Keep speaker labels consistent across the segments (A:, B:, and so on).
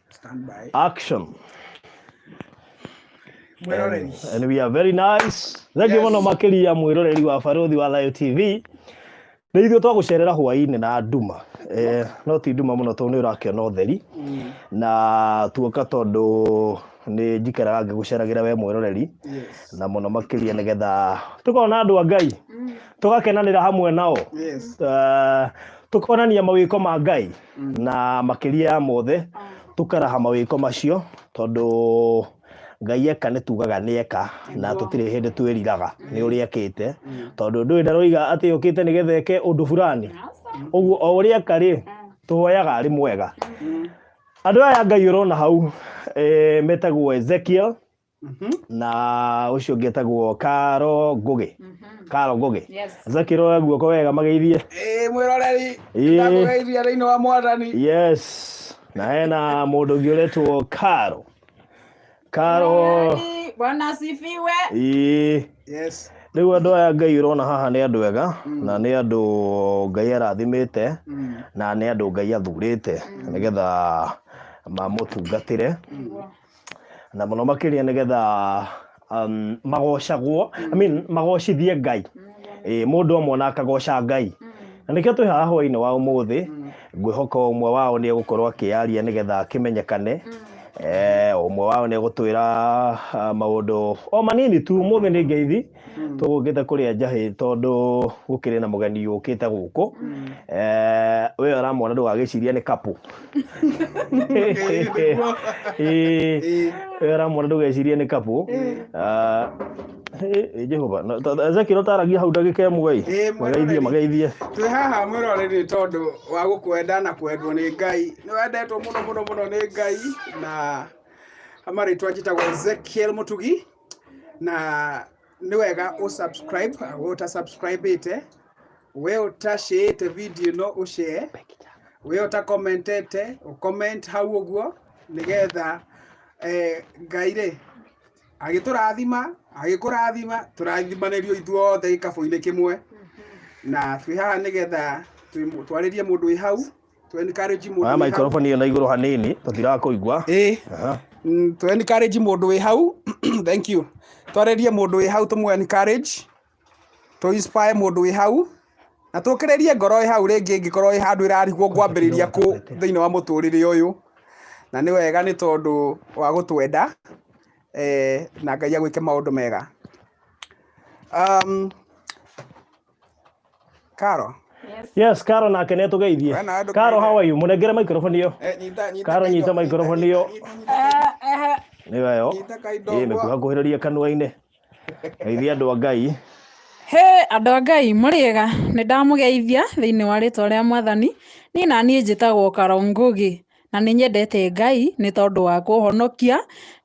A: Stand by.
B: Action.
A: Mwĩroreri.
B: And we are very nice. Thank you
A: Yes.
B: mũno makĩria mwĩroreri wa Barũthi wa Thayo TV. Nĩ ithuĩ twagũcerera hwaĩ-inĩ na nduma. Eh, no ti nduma mũno tondũ nĩ ũrakĩona ũtheri. Na tuoka tondũ nĩ njikaraga ngĩgũceragĩra we mwĩroreri.
A: Yes.
B: Na mũno makĩria nĩgetha tũkona andũ a Ngai. Tũgakenanĩra hamwe nao.
A: Yes.
B: Tũkonania mawĩko ma Ngai na makĩria ya mothe tũkaraha mawĩko macio tondũ Ngai eka nĩ tugaga nĩ eka na tũtirĩ hĩndĩ twĩriraga nĩ ũrĩa ekĩte tondũ ndũĩ ndaroiga atĩ ũkĩte nĩgetha eke ũndũ fulani ũguo o ũrĩa eka rĩ tũhoyaga arĩ mwega. Andũ aya Ngai ũrona hau metagwo Ezekiel na ũcio ũngĩ etagwo Karo Ngũgĩ. Karo Ngũgĩ.
C: Yes.
B: Ezekiel oya guoko wega mageithie.
A: Ĩĩ mwĩroreri.
B: Ĩĩ.
A: Ndakũgeithia thĩinĩ wa Mwathani.
B: Yes. Na hena mũndũ ũngĩ ũretwo Karo. Karo.
C: Mwĩroreri, Bwana asifiwe.
B: Ĩĩ.
A: Yes.
B: Rĩu andũ aya Ngai ũrona haha nĩ andũ ega na nĩ andũ Ngai arathimĩte na nĩ andũ Ngai athurĩte nĩgetha mamũtungatĩre na mũno makĩria nĩgetha magocagwo, I mean, magocithie Ngai. Ĩĩ, mũndũ amona akagoca Ngai. Na nĩkĩo twĩ haha hwaĩ-inĩ wa ũmũthĩ, ngwĩhoka ũmwe wao nĩ egũkorwo akĩaria nĩgetha akĩmenyekane. Ũmwe wao nĩ egũtwĩra maũndũ o manini tu. Ũmũthĩ nĩ ngeithi tũgũkĩte kũrĩa njahĩ tondũ gũkĩrĩ na mũgeni ũkĩte gũkũ. We ũramwona ndũgagĩcirie nĩ couple. Ĩĩ, we ũramwona ndũgecirie nĩ couple. Jehova, no, Ezekiel ũtaragia hau ndagĩka ĩmwe ĩ.
A: Ĩĩ,
B: Mageithie,
A: mwĩroreri.
B: mageithie.
A: Twĩ haha mwĩroreri tondũ wa gũkwenda na kwendwo nĩ Ngai. Nĩ wendetwo mũno mũno mũno nĩ Ngai na marĩtwa njĩtagwo Ezekiel Mũtugi na nĩ wega ũ subscribe, we ũta subscribe-ĩte, we ũtacĩĩte video ĩno ũshare, we ũta commentete, ũ comment hau ũguo nĩgetha Ngai rĩ agĩtũrathima, agĩkũrathima, tũrathimanĩrio ithuothe gĩkabũ-inĩ kĩmwe. Na twĩ haha nĩgetha twarĩrie mũndũ wĩ hau, tũ encourage mũndũ
B: Oya
A: wĩ hau.
B: microphone ĩyo na igũrũ hanini, tũtirakũigua.
A: Ĩĩ.
B: Aha.
A: Tũ encourage mũndũ wĩ hau. Thank you. Twarĩrie mũndũ wĩ hau, tũmũ encourage, tũ inspire mũndũ wĩ hau, na tũkĩrĩrie ngoro ĩ hau rĩngĩ ĩngĩkorwo ĩ handũ ĩrarigwo ngwambĩrĩria kũ thĩinĩ wa mũtũrĩre ũyũ. Na nĩ wega nĩ tondũ wa gũtwenda, na Ngai agwĩke maũndũ mega. Karo.
B: Yes, Karo nake nĩ atũgeithie.
A: We nawe ndũkende.
B: Karo, how are you? Mũnengere microphone ĩyo.
A: Nyita, nyita
B: Karo,
A: kaindo,
B: nyita microphone
A: nyita,
B: ĩyo.
A: nyita, nyita,
B: Nĩyo ĩyo.
A: nyita kaindo
B: Ĩĩ,
A: ũguo.
B: mĩkuhakuhĩrĩrie kanua-inĩ. Geithia andũ a Ngai.
C: He andũ a Ngai mũrĩega, nĩ ndamũgeithia thĩinĩ wa rĩtwa rĩa Mwathani. Niĩ na niĩ njĩtagwo Karo Ngũgĩ na nĩ nyendete Ngai nĩ tondũ wa kũhonokia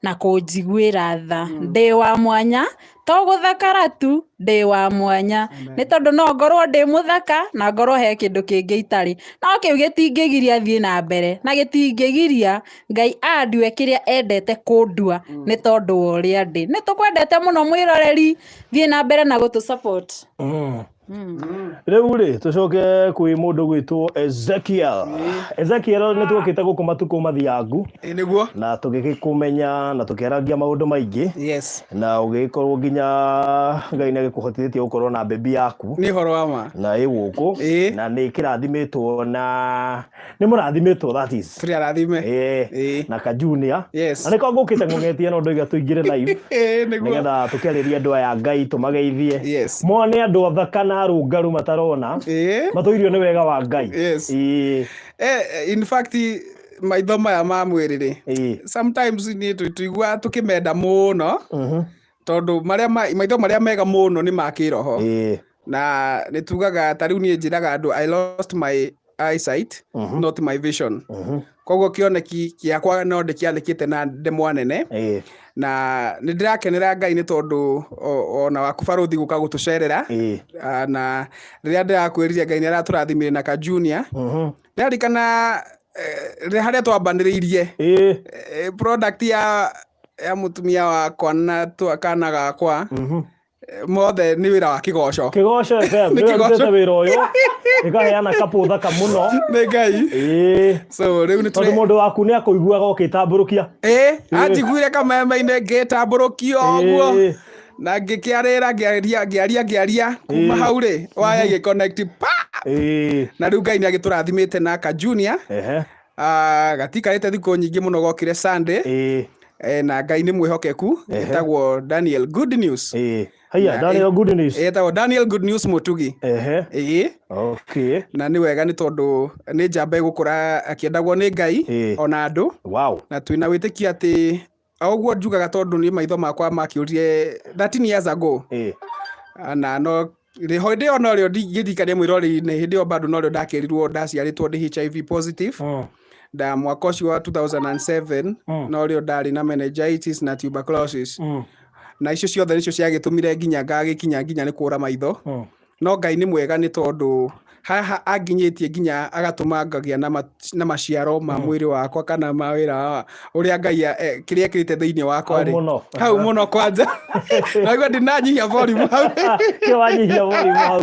C: na kũnjiguĩra tha. Ndĩ wa mwanya, to gũthakara tu, ndĩ wa mwanya. Nĩ tondũ no ngorwo ndĩ mũthaka na ngorwo he kĩndũ kĩngĩ itarĩ. No kĩu gĩtingĩgiria thiĩ na mbere na gĩtingĩgiria Ngai andue kĩrĩa endete kũndua nĩ tondũ wa ũrĩa ndĩ. Nĩ tũkwendete mũno mwĩroreri, thiĩ na mbere na gũtũ support.
B: Rĩu rĩ tũcoke kwĩ mũndũ gwĩtwo Ezekiel. Ezekiel nĩ tuokĩte gũkũ matukũ mathiangu
A: Ĩ nĩguo.
B: na tũgĩgĩkũmenya na tũkĩarangia maũndũ maingĩ
A: Yes.
B: na ũgĩgĩkorwo nginya Ngai nĩ agĩkũhotithĩtie gũkorwo na baby yaku
A: Nĩ ũhoro wa ma.
B: na ĩ gũkũ
A: Ĩ.
B: na nĩ kĩrathimĩtwo na nĩ mũrathimĩtwo that is.
A: Tũrĩ arathime.
B: Ĩ,
A: Ĩ.
B: na ka junior.
A: Yes.
B: Na nĩko ngũkĩte ng'ũng'etie no ndoiga tũingĩre live.
A: Ĩ, nĩguo.
B: Nĩgetha tũkĩarĩrie andũ aya Ngai tũmageithie.
A: Yes.
B: Mone andũ athaka na arũngaru matarona.
A: Ĩ.
B: Matũirio nĩ wega wa Ngai.
A: Yes.
B: Ĩ.
A: In fact, maitho maya ma mwĩrĩ rĩ,
B: Ĩ.
A: sometimes niĩ tũiguaga tũkĩmenda mũno, tondũ marĩa maitho marĩa mega mũno nĩ ma kĩroho.
B: Ĩ.
A: Na nĩ tugaga, ta rĩu niĩ njĩraga andũ, I lost my eyesight, not my vision. Koguo kĩoneki gĩakwa no ndĩkĩandĩkĩte na ndemwa nene. Na nĩ ndĩrakenera Ngai nĩ tondũ ona waku barũthi gũka gũtũcerera. Na rĩrĩa ndĩrakwĩrire Ngai nĩ aratũrathimire na ka junior. Ndĩraririkana, harĩa twambanĩrĩirie, product ya mũtumia wakwa na kana gakwa. Mothe nĩ wĩra wa Kĩgoco.
B: Kĩgoco FM.
A: Nĩ
B: nĩwe
A: Kĩgoco.
B: rutĩte wĩra ũyũ, ĩkaheana kapũ thaka mũno.
A: Nĩ Ngai. So rĩu nĩ
B: Tondũ mũndũ waku nĩ akũiguaga ũkĩtambũrũkia.
A: Ĩ, anjiguire kameme-inĩ ngĩtambũrũkio ũguo na ngĩkĩarĩra, ngĩaria, ngĩaria, ngĩaria kuma hau rĩ waya igĩconnect pa. Na rĩu Ngai nĩ agĩtũrathimĩte na ka junior. Ah, gatikarĩte thikũ nyingĩ mũno, gokire Sunday. Na Ngai nĩ mwĩhokeku. Ĩtagwo Daniel Good News.
B: Haya. Daniel Good News.
A: Ĩtagwo Daniel Good News Mũtugi. Ĩĩ. Na nĩ wega nĩ tondũ nĩ njamba ĩgũkũra akĩendagwo nĩ Ngai ona andũ. Na twĩna wĩtĩkio atĩ o ũguo njugaga, tondũ nĩ maitho makwa makĩũrire 13 years ago. Na no hĩndĩ ĩyo norĩo ndingĩririkania mwĩrori-inĩ, hĩndĩ ĩyo bado norĩo ndakĩrirwo ndaciarĩtwo ndĩ HIV positive. Nda mwaka ũcio wa 2007 norĩo ndarĩ na meningitis na tuberculosis. Na icio ciothe nĩcio ciagĩtũmire nginya ngagĩkinya nginya nĩ kũra maitho. No Ngai nĩ mwega nĩ tondũ haha anginyĩtie nginya agatũma ngagĩa na maciaro ma mwĩrĩ wakwa kana ma wĩra wa ũrĩa Ngai kĩrĩa ekĩrĩte thĩinĩ wakwa.
B: Hau
A: rĩ
B: mũno.
A: Hau mũno kwanja naigua ndinanyihia volume hau.
B: Kĩo wanyihia volume hau.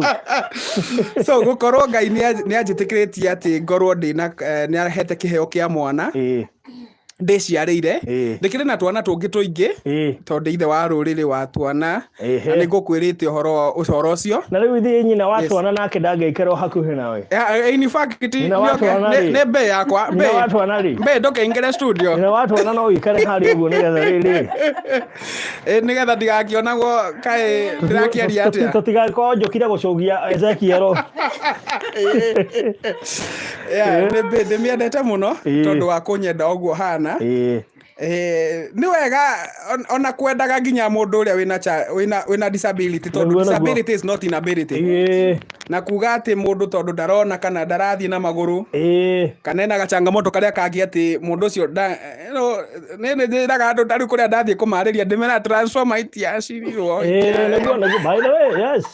A: So gũkorwo Ngai nĩ anjĩtĩkĩrĩtie atĩ ngorwo ndĩna nĩ ahete kĩheo kĩa mwana ndĩciarĩire. Ndĩkĩrĩ na twana tũngĩ tũingĩ tondũ ndĩ ithe wa rũrĩrĩ wa twana. Na nĩ ngũkwĩrĩte ũhoro ũcio.
B: Na rĩu ithiĩ nyina wa twana nake ndangĩikara o hakuhĩ nawe.
A: In fact
B: Nyina wa twana rĩ?
A: Nĩ mbee yakwa.
B: Nyina wa twana rĩ?
A: Mbee ndũkaingĩre studio.
B: Nyina wa twana no ũikare harĩa ũguo nĩgetha rĩrĩ
A: Nĩgetha ndigakĩonagwo kaĩ ndĩrakĩaria atĩa.
B: Tũtigakorwo njũkire gũcũgia Ezekiel.
A: Yeah, nĩ ndĩmĩendete mũno tondũ wa kũnyenda ũguo hana. Nĩ wega ona kwendaga nginya mũndũ ũrĩa wĩna disability, tondũ
B: Nĩguo, nĩguo.
A: disability is not inability. Na kuga atĩ mũndũ tondũ ndarona kana ndarathiĩ na magũrũ kana ena gachangamoto karĩa kangĩ atĩ mũndũ ũcio nĩ njĩraga andũ tarĩu kũrĩa ndathiĩ kũmarĩria ndĩmera transformer itiacirirwo.
B: Nĩguo, by the way, yes,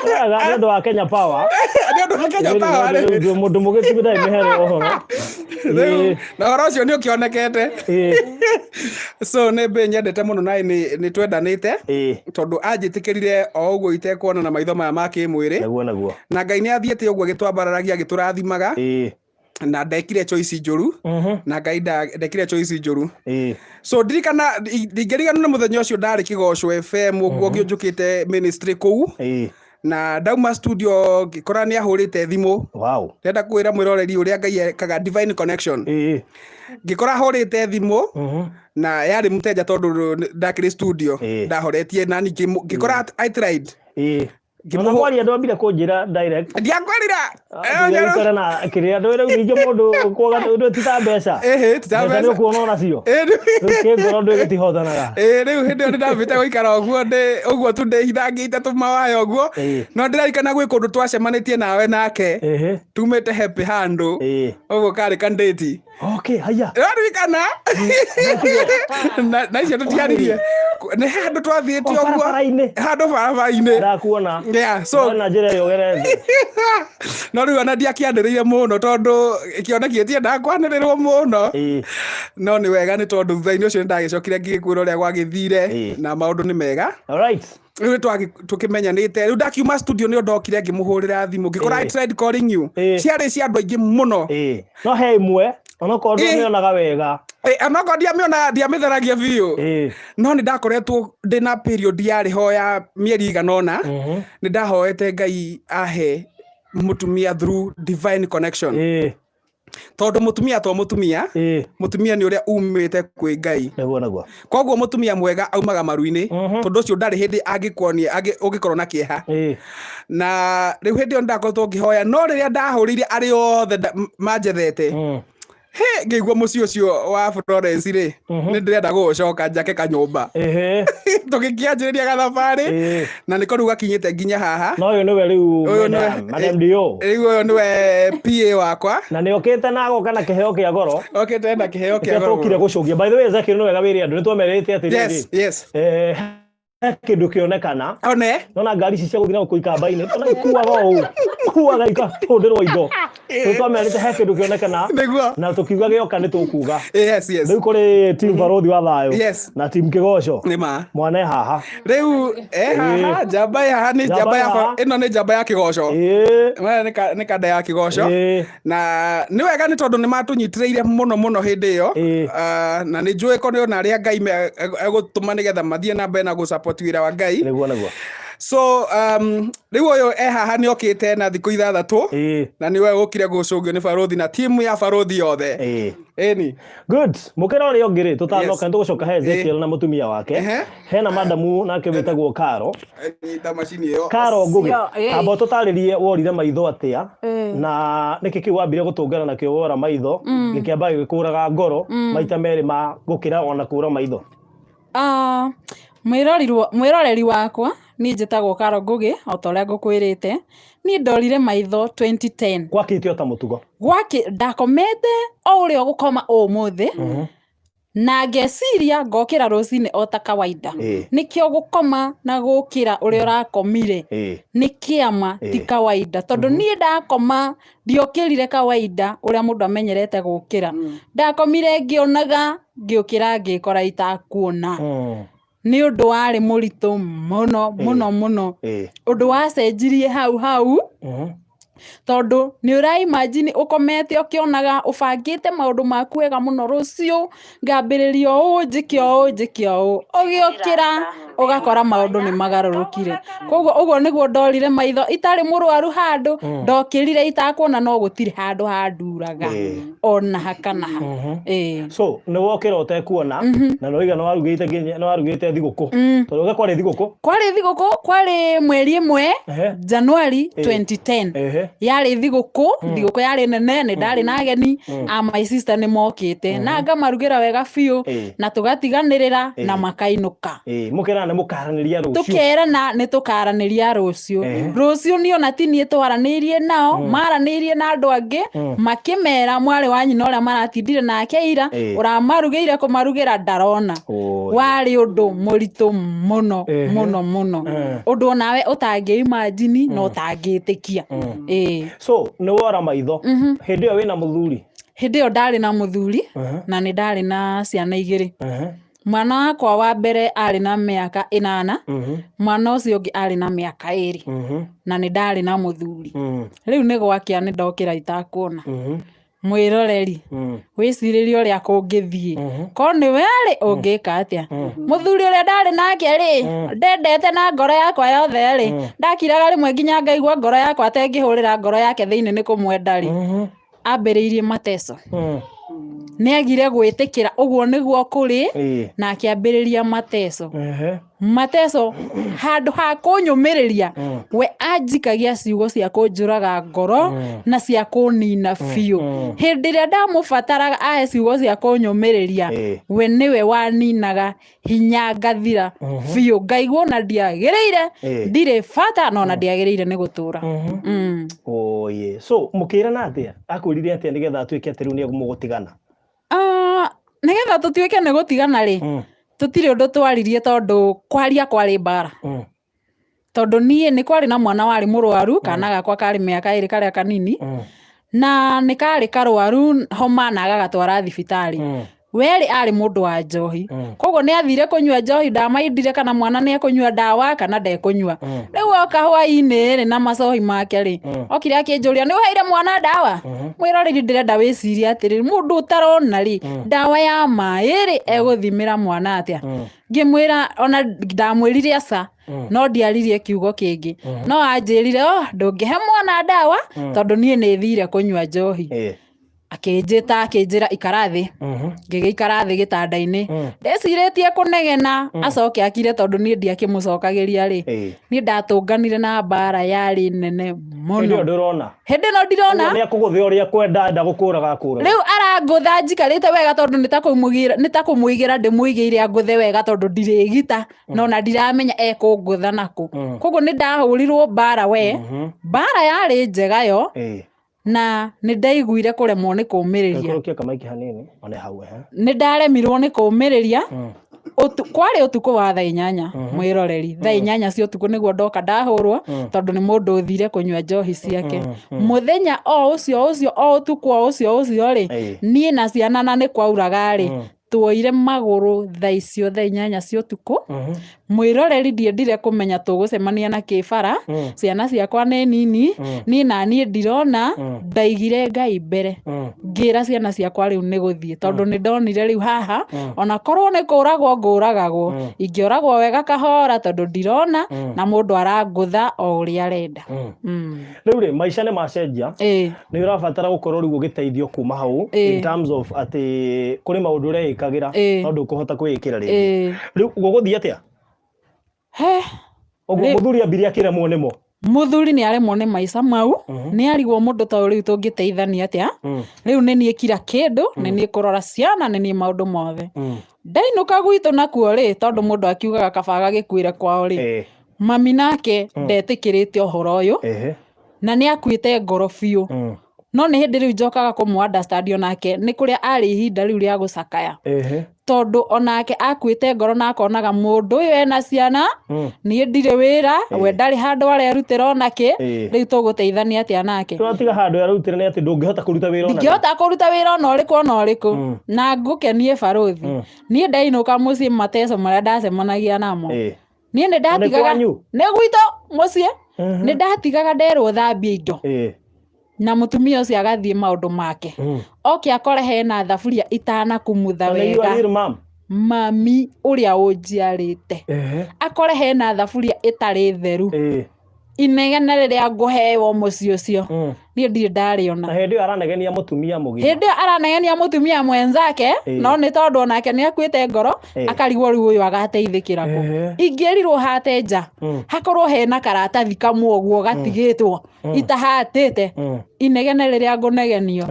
B: wega nĩ ũndũ wa Kenya Power.
A: Nĩ ũndũ wa Kenya Power rĩ.
B: Rĩu mũndũ mũgĩtigu ndarĩ mĩhere ũhoro.
A: Rĩu na ũhoro ũcio nĩ ũkĩonekete. So nĩ mbĩ nyendete mũno na nĩ twendanĩte tondũ anjĩtĩkĩrire o ũguo itekuona na maitho maya ma kĩmwĩrĩ.
B: Nĩguo.
A: Na Ngai nĩ athiĩte ũguo agĩtwambararagia, agĩtũrathimaga. Na ndekire choice njũru. Na Ngai ndekire choice njũru. So ndirikana, ndingĩriganwo nĩ mũthenya ũcio ndarĩ Kĩgoco FM ũguo ngĩũnjũkĩte ministry kũu. Na ndauma studio ngĩkora nĩ ahũrĩte thimũ. Ndĩrenda kwĩra mwĩroreri ũrĩa Ngai ekaga divine connection. Ngĩkora ahũrĩte thimũ na yarĩ mũteja tondũ ndakĩrĩ studio ndahoretie na ningĩ ngĩkora I tried.
B: Ona mwaria ndwambire kũnjĩra direct.
A: Ndiakwĩrira.
B: Ũikare na kĩrĩa ndũ rĩu ningĩ mũndũ kuoga ndũ ti ta mbeca.
A: Ĩhĩ, ti ta
B: mbeca nĩ
A: mbeca.
B: ũkuona onacio.
A: Rĩu
B: rĩu kĩngoro ndũ gĩtihotanaga.
A: Ĩĩ, rĩu hĩndĩ ĩyo nĩndambĩte gũikara ũguo ndĩ ũguo tu ndĩhithangĩte tũmawaya ũguo. No ndĩrarikana gwĩ kũndũ twacemanĩtie nawe nake tumĩte happy handũ ũguo karĩ kandĩti.
B: Okay, haya.
A: Ũraririkana na icio tũtiaririe nĩ handũ twathiĩte
B: O
A: ũguo
B: barabara-inĩ.
A: Handũ barabara-inĩ.
B: Ndakuona.
A: Yeah, so
B: na njĩra ĩyo ũgerete.
A: No rĩu ona ndiakĩanĩrĩire mũno tondũ kĩoneki gĩtiendaga kwanĩrĩrwo mũno. No nĩ wega nĩ tondũ thutha-inĩ ũcio nĩndagĩcokire ngĩgĩkwĩra ũrĩa gwagĩthire. Na maũndũ nĩ mega. Rĩu nĩ tũkĩmenyanĩte. Rĩu ndakiuma studio nĩ ndokire ngĩmũhũrĩra thimũ ngĩkora I tried calling you. Ciarĩ cia andũ aingĩ mũno.
B: No he ĩmwe onokorwo ndũmĩonaga wega.
A: Onokorwo ndiamĩonaga, ndiamĩtheragia biũ, no nĩ ndakoretwo ndĩna period yarĩ ho ya mĩeri igana ũna. Nĩ ndahoete Ngai ahe mũtumia through divine connection tondũ mũtumia to mũtumia. Mũtumia nĩ ũrĩa umĩte kwĩ Ngai.
B: Nĩguo.
A: Koguo mũtumia mwega aumaga maru-inĩ tondũ ũcio ndarĩ hĩndĩ angĩkuonia ũngĩkorwo na kĩeha. Na rĩu hĩndĩ ĩyo nĩndakoretwo ngĩhoya, no rĩrĩa ndahũrĩire arĩa othe manjethete, he ngĩigua mũciĩ ũcio wa Florence rĩ, nĩ ndĩrenda gũgũcoka njake kanyũmba. Tũgĩkĩanjĩrĩria gathabarĩ na nĩko rĩu gakinyĩte nginya haha.
B: Na ũyũ nĩwe rĩu
A: Ũyũ
B: Madam DO.
A: Rĩu ũyũ nĩwe PA wakwa.
B: Na nĩ okĩte na agoka na kĩheo kĩa goro.
A: Okĩte na kĩheo kĩa
B: kĩrĩa
A: goro.
B: tũkire gũcũgia. By the way, Ezekiel, nĩ wega wĩre andũ nĩ twamerĩte atĩrĩrĩ, he kĩndũ kĩonekana.
A: One.
B: Nona ngari ici cia gũthiĩ na gũkũ ikamba-inĩ ona ikuaga ũũ.
D: Kuaga ikatũndĩrwo indo. Rĩu twamerĩte he kĩndũ kĩonekana
A: Nĩguo.
D: na tũkiuga gĩoka nĩ tũkuga.
A: Yes.
D: Rĩu kũrĩ team Barothi wa Thayũ na team Kĩgoco.
A: Nĩ ma.
D: Mwana e haha.
A: Rĩu e haha njamba ĩ haha nĩ
D: Njamba
A: njamba
D: ĩ
A: ya
D: haha.
A: ĩno nĩ njamba ya Kĩgoco. Maya nĩ kanda ya Kĩgoco. Na nĩ wega nĩ tondũ nĩ matũnyitĩrĩire mũno mũno hĩndĩ ĩyo. Ah, na nĩ njũĩ ko nĩ ona arĩa Ngai egũtũma nĩgetha mathiĩ na mbere na gũ-support wĩra wa Ngai.
B: Nĩguo nĩguo.
A: So rĩu ũyũ e haha nĩ okĩte na thikũ ithathatũ na nĩwe ũkire gũcũngio nĩ barothi na timu ya barothi yothe. Ĩni.
D: Good. Mũkĩra ũrĩa ũngĩ rĩ, tũtanoka nĩ tũgũcoka he Ezekiel na mũtumia wake. Hena madamu nake wĩtagwo Karo.
A: Nyita macini ĩyo.
D: Karo Ngũgĩ,
C: Cio, ĩĩ.
D: amba ũtũtarĩrie worire maitho atĩa na nĩkĩ kĩu wambire gũtũngana nakĩo wora maitho gĩkĩamba gĩgĩkũraga ngoro maita merĩ ma gũkĩra ona kũra maitho.
C: Ah, mwĩroreri wakwa niĩ njĩtagwo Karo Ngũgĩ o ta ũrĩa ngũkwĩrĩte. Niĩ ndorire maitho 2010.
D: Gwakĩte o ta mũtugo.
C: Gwakĩ ndakomete o ũrĩa ũgũkoma ũmũthĩ na ngeciria ngokĩra rũcinĩ o ta kawaida. Nĩkĩo gũkoma na gũkĩra ũrĩa ũrakomire nĩ kĩama ti kawaida tondũ niĩ ndakoma ndiokĩrire kawaida ũrĩa mũndũ amenyerete gũkĩra. Ndakomire ngĩonaga ngĩũkĩra ngĩkora itakuona. Nĩ ũndũ warĩ mũritũ mũno mũno mũno. Ũndũ wacenjirie hau hau tondũ nĩ ũra imagine ũkomete ũkĩonaga ũbangĩte maũndũ maku wega mũno rũciũ ngambĩrĩria ũũ njĩke ũũ njĩke ũũ ũgĩũkĩra ũgakora maũndũ nĩ magarũrũkire. Koguo ũguo nĩguo ndorire maitho itarĩ mũrwaru handũ ndokĩrire itakuona no gũtirĩ handũ handuraga ona ha kana ha.
D: So nĩ wokĩra ũtekuona na nĩ waiga nĩ warugĩte nginya nĩ warugĩte thigũkũ. Tondũ ũge kwarĩ thigũkũ.
C: Kwarĩ thigũkũ kwarĩ mweri ĩmwe January 2010. Yarĩ thigũkũ, thigũkũ yarĩ nene nĩ ndarĩ na ageni a my sister nĩ mokĩte na ngamarugĩra wega biũ na tũgatiganĩrĩra na makainũka.
D: Mũkerana nĩ mũkaranĩria rũciũ.
C: Tũkerana nĩ tũkaranĩria rũciũ. Rũciũ niĩ ona ti niĩ twaranĩirie nao, maranĩirie na andũ angĩ makĩmera mwarĩ wa nyina ũrĩa maratindire nake ira ũramarugĩire kũmarugĩra ndarona. Warĩ ũndũ mũritũ mũno mũno mũno. Ũndũ onawe ũtangĩ imagine na ũtangĩtĩkia.
D: So nĩ wora maitho. Hĩndĩ ĩyo wĩna mũthuri?
C: Hĩndĩ ĩyo ndarĩ na mũthuri na nĩ ndarĩ na ciana igĩrĩ. Mwana wakwa wa mbere arĩ na mĩaka 8, mwana ũcio ũngĩ arĩ na mĩaka 2, na nĩ ndarĩ na mũthuri. Rĩu nĩ gwakĩa nĩ ndokĩra itakuona. Mwĩroreri, wĩcirĩrie ũrĩa kũngĩthiĩ. Korwo nĩ we rĩ, ũngĩka atĩa? Mũthuri ũrĩa ndarĩ nake rĩ, ndendete na ngoro yakwa yothe rĩ, ndakiraga rĩmwe nginya ngaigua ngoro yakwa ta ĩngĩhũrĩra ngoro yake thĩinĩ nĩ kũmwenda rĩ, ambĩrĩirie mateso. Nĩ agire gwĩtĩkĩra ũguo nĩguo kũrĩ, na akĩambĩrĩria mateso. Mateso handũ ha kũnyũmĩrĩria, we anjikagia ciugo cia kũnjũraga ngoro na cia kũnina biũ. Hĩndĩ ĩrĩa ndamũbataraga ahe ciugo cia kũnyũmĩrĩria, we nĩwe waninaga hinya ngathira biũ, ngaigua ona ndiagĩrĩire, ndirĩ bata na ona ndiagĩrĩire nĩ gũtũra.
D: Oye. So mũkĩrana atĩa? Akwĩrire atĩa nĩgetha atuĩke atĩ rĩu nĩ mũgũtigana?
C: Nĩgetha tũtuĩke nĩ gũtigana rĩ, tũtirĩ ũndũ twaririe tondũ kwaria kwarĩ mbara. Tondũ niĩ nĩ kwarĩ na mwana warĩ mũrwaru, kana gakwa karĩ mĩaka 2 karĩa kanini, na nĩ karĩ karwaru homa na agagatwara thibitarĩ. Werĩ arĩ mũndũ wa njohi. Koguo nĩ athire kũnyua njohi, ndamaindire kana mwana nĩ ekũnyua ndawa kana ndekũnyua. Rĩu oka hwainĩ rĩ na macohi make rĩ, okire akĩnjũria nĩ ũheire mwana ndawa? Mwĩroreri ndĩrenda wĩcirie atĩrĩrĩ, mũndũ ũtarona rĩ, ndawa ya maĩ rĩ, egũthimĩra mwana atĩa? Ngĩmwĩra ona ndamwĩrire aca, no ndiaririe kiugo kĩngĩ. No anjĩrire, oh, ndũngĩhe mwana ndawa tondũ niĩ nĩ thire kũnyua njohi. Akĩnjĩta akĩnjĩra ikara thĩ. Ngĩgĩikara thĩ gĩtanda-inĩ. Ndecirĩtie kũnegena acoke akire tondũ niĩ ndiakĩmũcokagĩria rĩ. Niĩ ndatũnganire na mbara yarĩ nene mũno.
D: Hĩndĩ ĩyo ndũrona.
C: Hĩndĩ ĩno ndirona.
D: Nĩ akũgũthe ũrĩa kwenda enda gũkũraga akũraga.
C: Rĩu arangũtha njikarĩte wega tondũ nĩ ta kũmũigĩra ndĩmũigĩire angũthe wega tondũ ndirĩgita na ona ndiramenya ekũngũtha nakũ. Koguo nĩ ndahũrirwo mbara we. Mbara yarĩ njega yo. Na nĩ ndaiguire kũremwo nĩ kũũmĩrĩria.
D: Ikũrũkia kamaiki hanini one hau
C: Nĩ ndaremirwo nĩ kũũmĩrĩria. Kwarĩ ũtukũ wa thaa 8, mwĩroreri, thaa 8 cia ũtukũ nĩguo ndoka ndahũrwo, tondũ nĩ mũndũ ũthire kũnyua njohi ciake. Mũthenya o ũcio ũcio, o ũtukũ o ũcio ũcio rĩ, niĩ na ciana, na nĩ kwauraga rĩ, tuoire magũrũ thaa icio thaa 8 cia ũtukũ. Mwĩroreri, ndiendire kũmenya tũgũcemania na kĩbara. Ciana ciakwa nĩ nini, niĩ na niĩ ndirona. Ndaigire Ngai mbere, ngĩra ciana ciakwa rĩu nĩ gũthiĩ, tondũ nĩ ndonire rĩu haha ona korwo nĩ kũragwo ngũragagwo, ingĩoragwo wega kahora, tondũ ndirona na mũndũ arangũtha o ũrĩa arenda.
D: Rĩu rĩ, maica nĩ macenjia. Nĩ ũrabatara gũkorwo rĩu ũgĩteithio kuma hau in terms of atĩ kũrĩ maũndũ ũreĩkagĩra no ndũkũhota kwĩĩkĩra rĩngĩ. Rĩu gũgũthiĩ atĩa?
C: He.
D: Ũguo mũthuri ambirie akĩremwo nĩmo.
C: Mũthuri nĩ aremwo nĩ maica mau, nĩ arigwo mũndũ ta ũyũ rĩu tũngĩteithania atĩa. Rĩu nĩ niĩ kira kĩndũ, nĩ niĩ kũrora ciana, nĩ niĩ maũndũ mothe. Ndainũka gwitũ nakuo rĩ, tondũ mũndũ akiugaga kaba agagĩkuĩre kwao rĩ, mami nake ndetĩkĩrĩte ũhoro ũyũ na nĩ akuĩte ngoro biũ. No nĩ hĩndĩ rĩu njokaga kũmũ understand, onake nĩ kũrĩa arĩ ihinda rĩu rĩa gũcakaya, tondũ onake akuĩte ngoro na akonaga mũndũ ũyũ ena ciana, niĩ ndirĩ wĩra, we ndarĩ handũ arerutĩra onakĩ. Rĩu tũgũteithania atĩa nake?
D: Tũratiga handũ ararutĩra nĩ atĩ ndũngĩhota kũruta wĩra ona.
C: Ndingĩhota kũruta wĩra ona ũrĩkũ, ona ũrĩkũ. Na ngũkenie, barũthi, niĩ ndainũka mũciĩ, mateco marĩa ndacemanagia namo, niĩ nĩ ndatigaga
D: Kwanyu?
C: Nĩ gwitũ mũciĩ. Nĩ ndatigaga nderwo thambie indo na mũtumia ũcio agathiĩ maũndũ make, oke akore hena thaburia itanakumutha
D: Na nĩ you
C: wega.
D: are real mom.
C: Mami ũrĩa ũnjiarĩte akore hena thaburia ĩtarĩ theru. Inegene rĩrĩa ngũheo mũciĩ ũcio, niĩ ndirĩ ndarĩona.
D: Na hĩndĩ ĩyo aranegenia mũtumia mũgima.
C: Hĩndĩ ĩyo aranegenia mũtumia mwenzake. No nĩ tondũ onake nĩ akuĩte ngoro, akarigwo rĩu ũyũ agateithĩkĩra kũ. Ingĩrirwo hate nja, hakorwo hena karatathi kamwe ũguo gatigĩtwo itahatĩte, inegene rĩrĩa ngũnegenio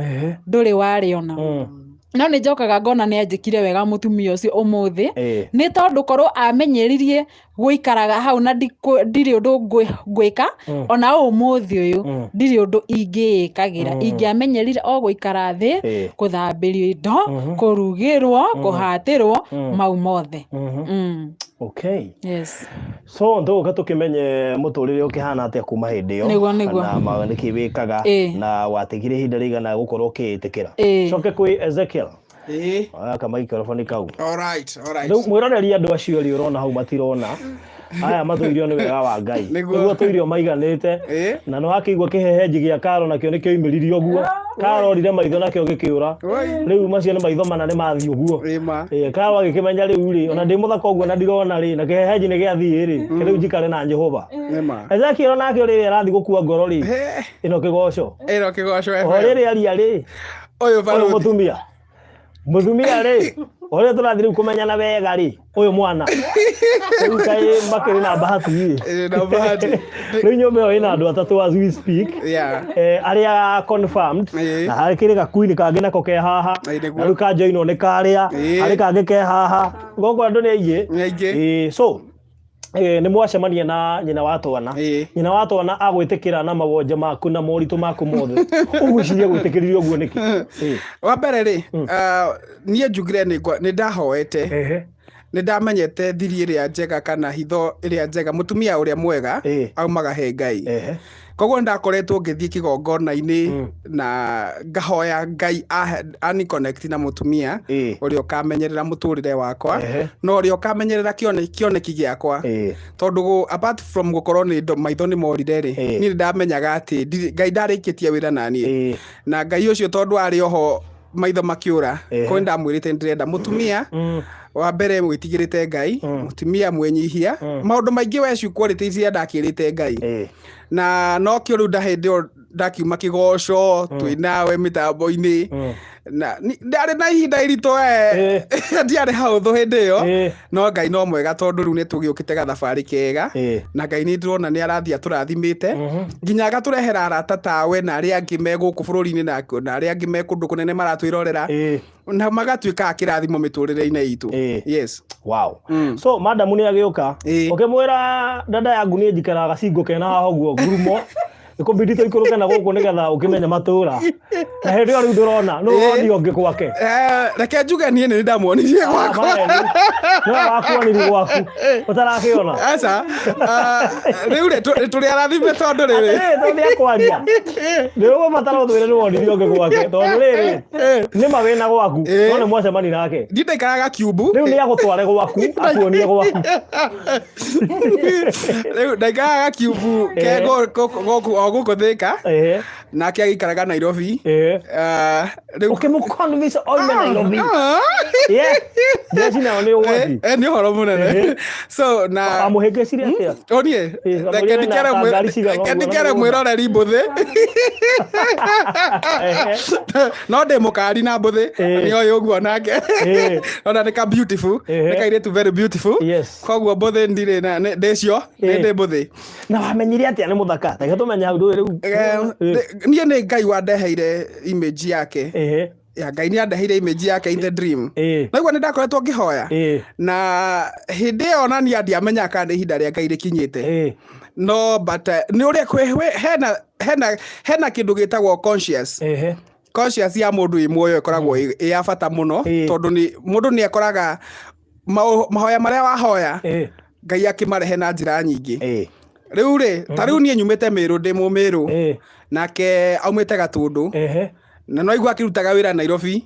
C: ndũrĩ warĩona. No nĩ njokaga ngona nĩ anjĩkire wega mũtumia ũcio ũmũthĩ, nĩ tondũ korwo amenyeririe gũikaraga hau na ndirĩ ũndũ ngwĩka, ona ũmũthĩ ũyũ ndirĩ ũndũ ingĩĩkagĩra. Ingĩamenyerire o gũikara thĩ, kũthambĩrio indo, kũrugĩrwo, kũhatĩrwo, mau mothe.
D: Okay.
C: Yes.
D: So tũgũka tũkĩmenye mũtũrĩre ũkĩhana atĩa kuma hĩndĩ ĩyo.
C: Nĩguo.
B: Na nĩkĩ wĩkaga na watigire ihinda rĩigana gũkorwo ũkĩĩtĩkĩra. Coke kwĩ Ezekiel. Aka maikroboni kau.
A: All right.
D: Rĩu mwĩroreri, andũ acio rĩ ũrona hau matirona, aya matũirio nĩ wega wa Ngai. Nĩguo tũirio maiganĩte. Na nĩ wakĩigua kĩhehenji gĩa Karo nakĩo nĩkĩo imĩririe ũguo. Karorire maitho nakĩo gĩkĩũra. Rĩu macio nĩ maitho mana nĩ mathiĩ ũguo.
A: Ĩma.
D: Karo agĩkĩmenya rĩu rĩ, ona ndĩ mũthaka ũguo na ndirona rĩ, na kĩhehenji nĩ gĩathiĩ rĩ, rĩu njikare na Jehova. Ezekiel nake rĩrĩa arathiĩ gũkua ngoro rĩ, ĩno kĩgoco.
A: Ĩno kĩgoco
D: O
A: FM.
D: rĩrĩ aria rĩ,
A: ũyũ
D: ũyũ
A: barũthi.
D: Mũtumia rĩ, ũrĩa tũrathiĩ rĩu kũmenyana wega rĩ, ũyũ mwana rĩu kaĩ makĩrĩ na bahati rĩ.
A: Ĩ, na bahati.
D: Rĩu nyũmba ĩyo ĩna andũ atatũ as we speak, arĩa confirmed, na hakĩrĩ gakuini kangĩ nako ke haha.
A: Nĩguo.
D: Na rĩu kanjoinwo nĩ karĩa harĩ kangĩ ke haha gũkũ, andũ nĩ aingĩ.
A: Nĩ aingĩ.
D: So nĩ mwacemania na nyina wa twana. Nyina wa twana agwĩtĩkĩra na mawonje maku na moritũ maku mothe, ũgwĩciria gwĩtĩkĩririe ũguo nĩkĩ?
A: Wa mbere rĩ, niĩ njugire nĩ ndahoete. Nĩ ndamenyete thiri ĩrĩa njega kana hitho ĩrĩa njega, mũtumia ũrĩa mwega aumaga he Ngai. Koguo nĩ ndakoretwo ngĩthiĩ kĩgongona-inĩ na ngahoya Ngai ani connect na mũtumia ũrĩa ũkamenyerera mũtũrĩre wakwa na ũrĩa ũkamenyerera kĩoneki gĩakwa, tondũ apart from gũkorwo nĩ maitho nĩ morire rĩ, niĩ nĩ ndamenyaga atĩ Ngai ndarĩkĩtie wĩra na niĩ. Na Ngai ũcio tondũ arĩ oho maitho makĩũra, ko ndamwĩrĩte ndĩrenda mũtumia wa mbere mwĩtigĩrĩte Ngai, mũtumia mwĩnyihia, maũndũ maingĩ we quality iria ndakĩrĩte Ngai. Na nokĩo rĩu ndahĩndĩ ĩyo ndakiuma kĩgoco twĩ nawe mĩtambo-inĩ na ndarĩ na ihinda iritũ we, ndiarĩ haũthũ hĩndĩ ĩyo. No Ngai no mwega, tondũ rĩu nĩ tũgĩũkĩte gathabarĩ kega. Na Ngai nĩ ndĩrona nĩ arathiĩ atũrathimĩte nginya agatũrehera arata tawe na arĩa angĩ me gũkũ bũrũri-inĩ na arĩa angĩ me kũndũ kũnene maratwĩrorera na magatuĩka a kĩrathimo mĩtũrĩre-inĩ itũ. Yes.
D: Wow. So madamu nĩ agĩũka, ũkĩmwĩra dada yangu niĩ njikaraga gacingo kena haha ũguo ngurumo. Ĩkũbidi tũikũrũke na gũkũ nĩgetha ũkĩmenye matũra. Na hĩndĩ ĩyo rĩu ndũrona, nũ ũronio ũngĩ gwake?
A: Reke njuge niĩ nĩ ndamuonirie gwakwa.
D: Maheni. Nĩwe wakuonirie gwaku. Ũtarakĩona.
A: Aca. Rĩu rĩ tũrĩ arathime tondũ rĩrĩ.
D: Atĩrĩrĩ, tondũ nĩekwaria. Nĩ ũgũbatara ũtwĩre nĩ wonirie ũngĩ gwake. Tondũ rĩrĩ, nĩ ma wĩna gwaku, no nĩ mwacemani nake.
A: Niĩ ndaikaraga Kiumbu.
D: Rĩu nĩ agũtware gwaku, akuonie gwaku.
A: Rĩu ndaikaraga Kiumbu ke gũkũ o gũkũ Thĩka. Nake agĩikaraga Nairobi. Rĩu
D: Ũkĩmũ-convince oime Nairobi. Yeah. Jeshi nayo nĩ ũgwati.
A: Nĩ ũhoro mũnene. So na
D: Wamũhĩngĩcire atĩa?
A: O niĩ reke ndikere reke ndikere mwĩroreri mbũthĩ. No ndĩ mũkari na mbũthĩ nĩ oĩ ũguo nake. Ona nĩ ka beautiful. Nĩ kairĩtu very beautiful.
D: Yes.
A: Koguo mbũthĩ ndirĩ na ndĩcio nĩ ndĩ mbũthĩ.
D: Na wamenyire atĩa nĩ mũthaka? Reke tũmenye hau ndũĩ rĩu.
A: Niĩ nĩ Ngai wandeheire image yake. Ya Ngai nĩ andeheire image yake in the dream. Naigua nĩ ndakoretwo ngĩhoya. Na hĩndĩ ĩyo ona niĩ ndiamenyaga kana nĩ ihinda rĩa Ngai rĩkinyĩte. No but nĩ ũrĩa hena hena hena kĩndũ gĩtagwo conscious. Conscious ya mũndũ ĩ muoyo ĩkoragwo ĩ ya bata mũno tondũ nĩ mũndũ nĩ akoraga mahoya marĩa wahoya Ngai akĩmarehe na njĩra nyingĩ. Rĩu rĩ, ta rĩu niĩ nyumĩte Mĩrũ, ndĩ Mũmĩrũ, nake aumĩte Gatũndũ, na no aigua akĩrutaga wĩra Nairobi,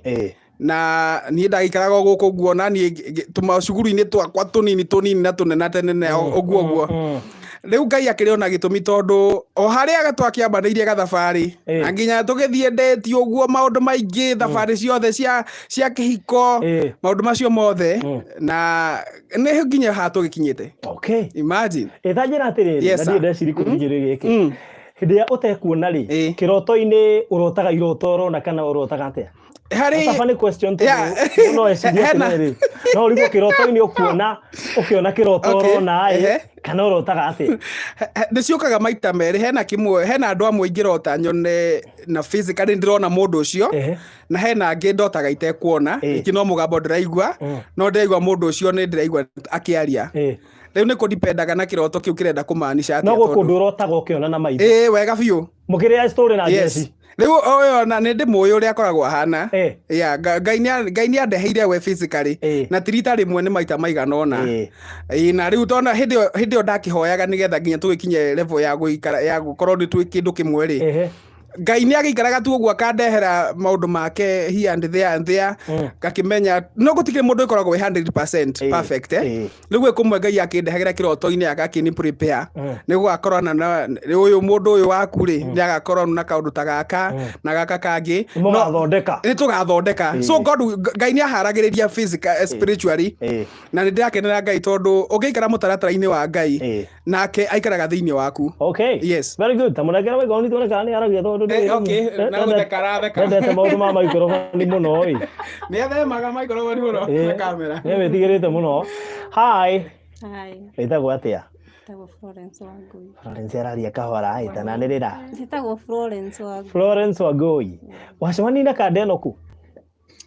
A: na niĩ ndagĩikaraga o gũkũ ũguo, na niĩ tũmacukuru-inĩ twakwa tũnini tũnini na tũnene tũnene ũguo ũguo. Rĩu Ngai akĩrĩ ona gĩtũmi tondũ o harĩa twakĩambanĩirie gathabarĩ, na nginya tũgĩthiĩ ndĩti ũguo maũndũ maingĩ, thabarĩ ciothe cia kĩhiko, maũndũ macio mothe, na nĩ nginya haha tũgĩkinyĩte.
D: Okay.
A: Imagine.
D: Ĩ ta njĩra atĩrĩrĩ,
A: Yes,
D: na
A: sir.
D: ndirĩ ndeciria kũringĩrĩria gĩkĩ. Hĩndĩ ĩrĩa ũtekuona rĩ, kĩroto-inĩ ũrotaga iroto ũrona kana ũrotaga atĩa?
A: Harĩ
D: That's a funny question tondũ
A: Yeah.
D: mũndũ no ecirie
A: Hena-
D: atĩrĩrĩ, no ũrigwo kĩroto-inĩ ũkuona, ũkĩona kĩroto ũrona ĩ, kana ũrotaga atĩa?
A: Nĩ ciũkaga maita merĩ, hena kĩmwe, hena andũ amwe ingĩrota nyone na physically ndĩrona mũndũ ũcio, na hena angĩ ndotaga itekuona, rĩngĩ no mũgambo ndĩraigua, no ndĩraigua mũndũ ũcio nĩ ndĩraigua akĩaria. Rĩu nĩ kũdipendaga na kĩroto kĩu kĩrenda kũmaanisha atĩa
D: No gwĩ
A: tondũ
D: kũndũ ũrotaga ũkĩona na maitho.
A: Ĩĩ, wega biũ.
D: Mũkĩrĩa story na
A: Yes.
D: Jesse.
A: Rĩu ũyũ ona nĩ ndĩmũĩ ũrĩa akoragwo ahana. Yeah, Ngai nĩ Ngai nĩ andeheire we physically. Na ti rita rĩmwe nĩ maita maigana ũna. Ĩĩ, na rĩu tona hĩndĩ ĩyo hĩndĩ ĩyo ndakĩhoyaga nĩgetha nginya tũgĩkinye level ya gũikara ya gũkorwo nĩ twĩ kĩndũ kĩmwe rĩ. Ngai nĩ agĩikaraga tu ũguo akandehera maũndũ make here and there and there ngakĩmenya no gũtikĩrĩ mũndũ ĩkoragwo ĩ 100% perfect eh. Rĩu gwĩ kũmwe Ngai akĩndehagĩra kĩroto-inĩ agakĩni prepare nĩ gũgakorwo na ũyũ mũndũ ũyũ waku rĩ nĩ agakorwo na kaũndũ ta gaka na gaka kangĩ.
D: Nĩ mũgathondeka.
A: Nĩ tũgathondeka. So God, Ngai nĩ aharagĩrĩria physical, spiritually na nĩ ndĩrakenera Ngai tondũ ũngĩikara mũtaratara-inĩ wa Ngai nake aikaraga thĩinĩ waku.
D: Okay.
A: Yes.
D: Very good. Ta mũnengere microphone tuone kana nĩ aragia tondũ ndũĩ
A: Okay, na gũtheka aratheka.
D: Ndendete maũndũ ma microphone mũno ĩ.
A: Nĩ athemaga microphone mũno na kamera.
D: Nĩ wĩtigĩrĩte mũno. Hi.
E: Hi.
D: Wĩtagwo atĩa?
E: Njĩtagwo Florence Wangui.
D: Florence araria kahora ĩ, tananĩrĩra.
E: Njĩtagwo Florence Wangui.
D: Florence Wangui. Wacemania na kanda ĩno kũ?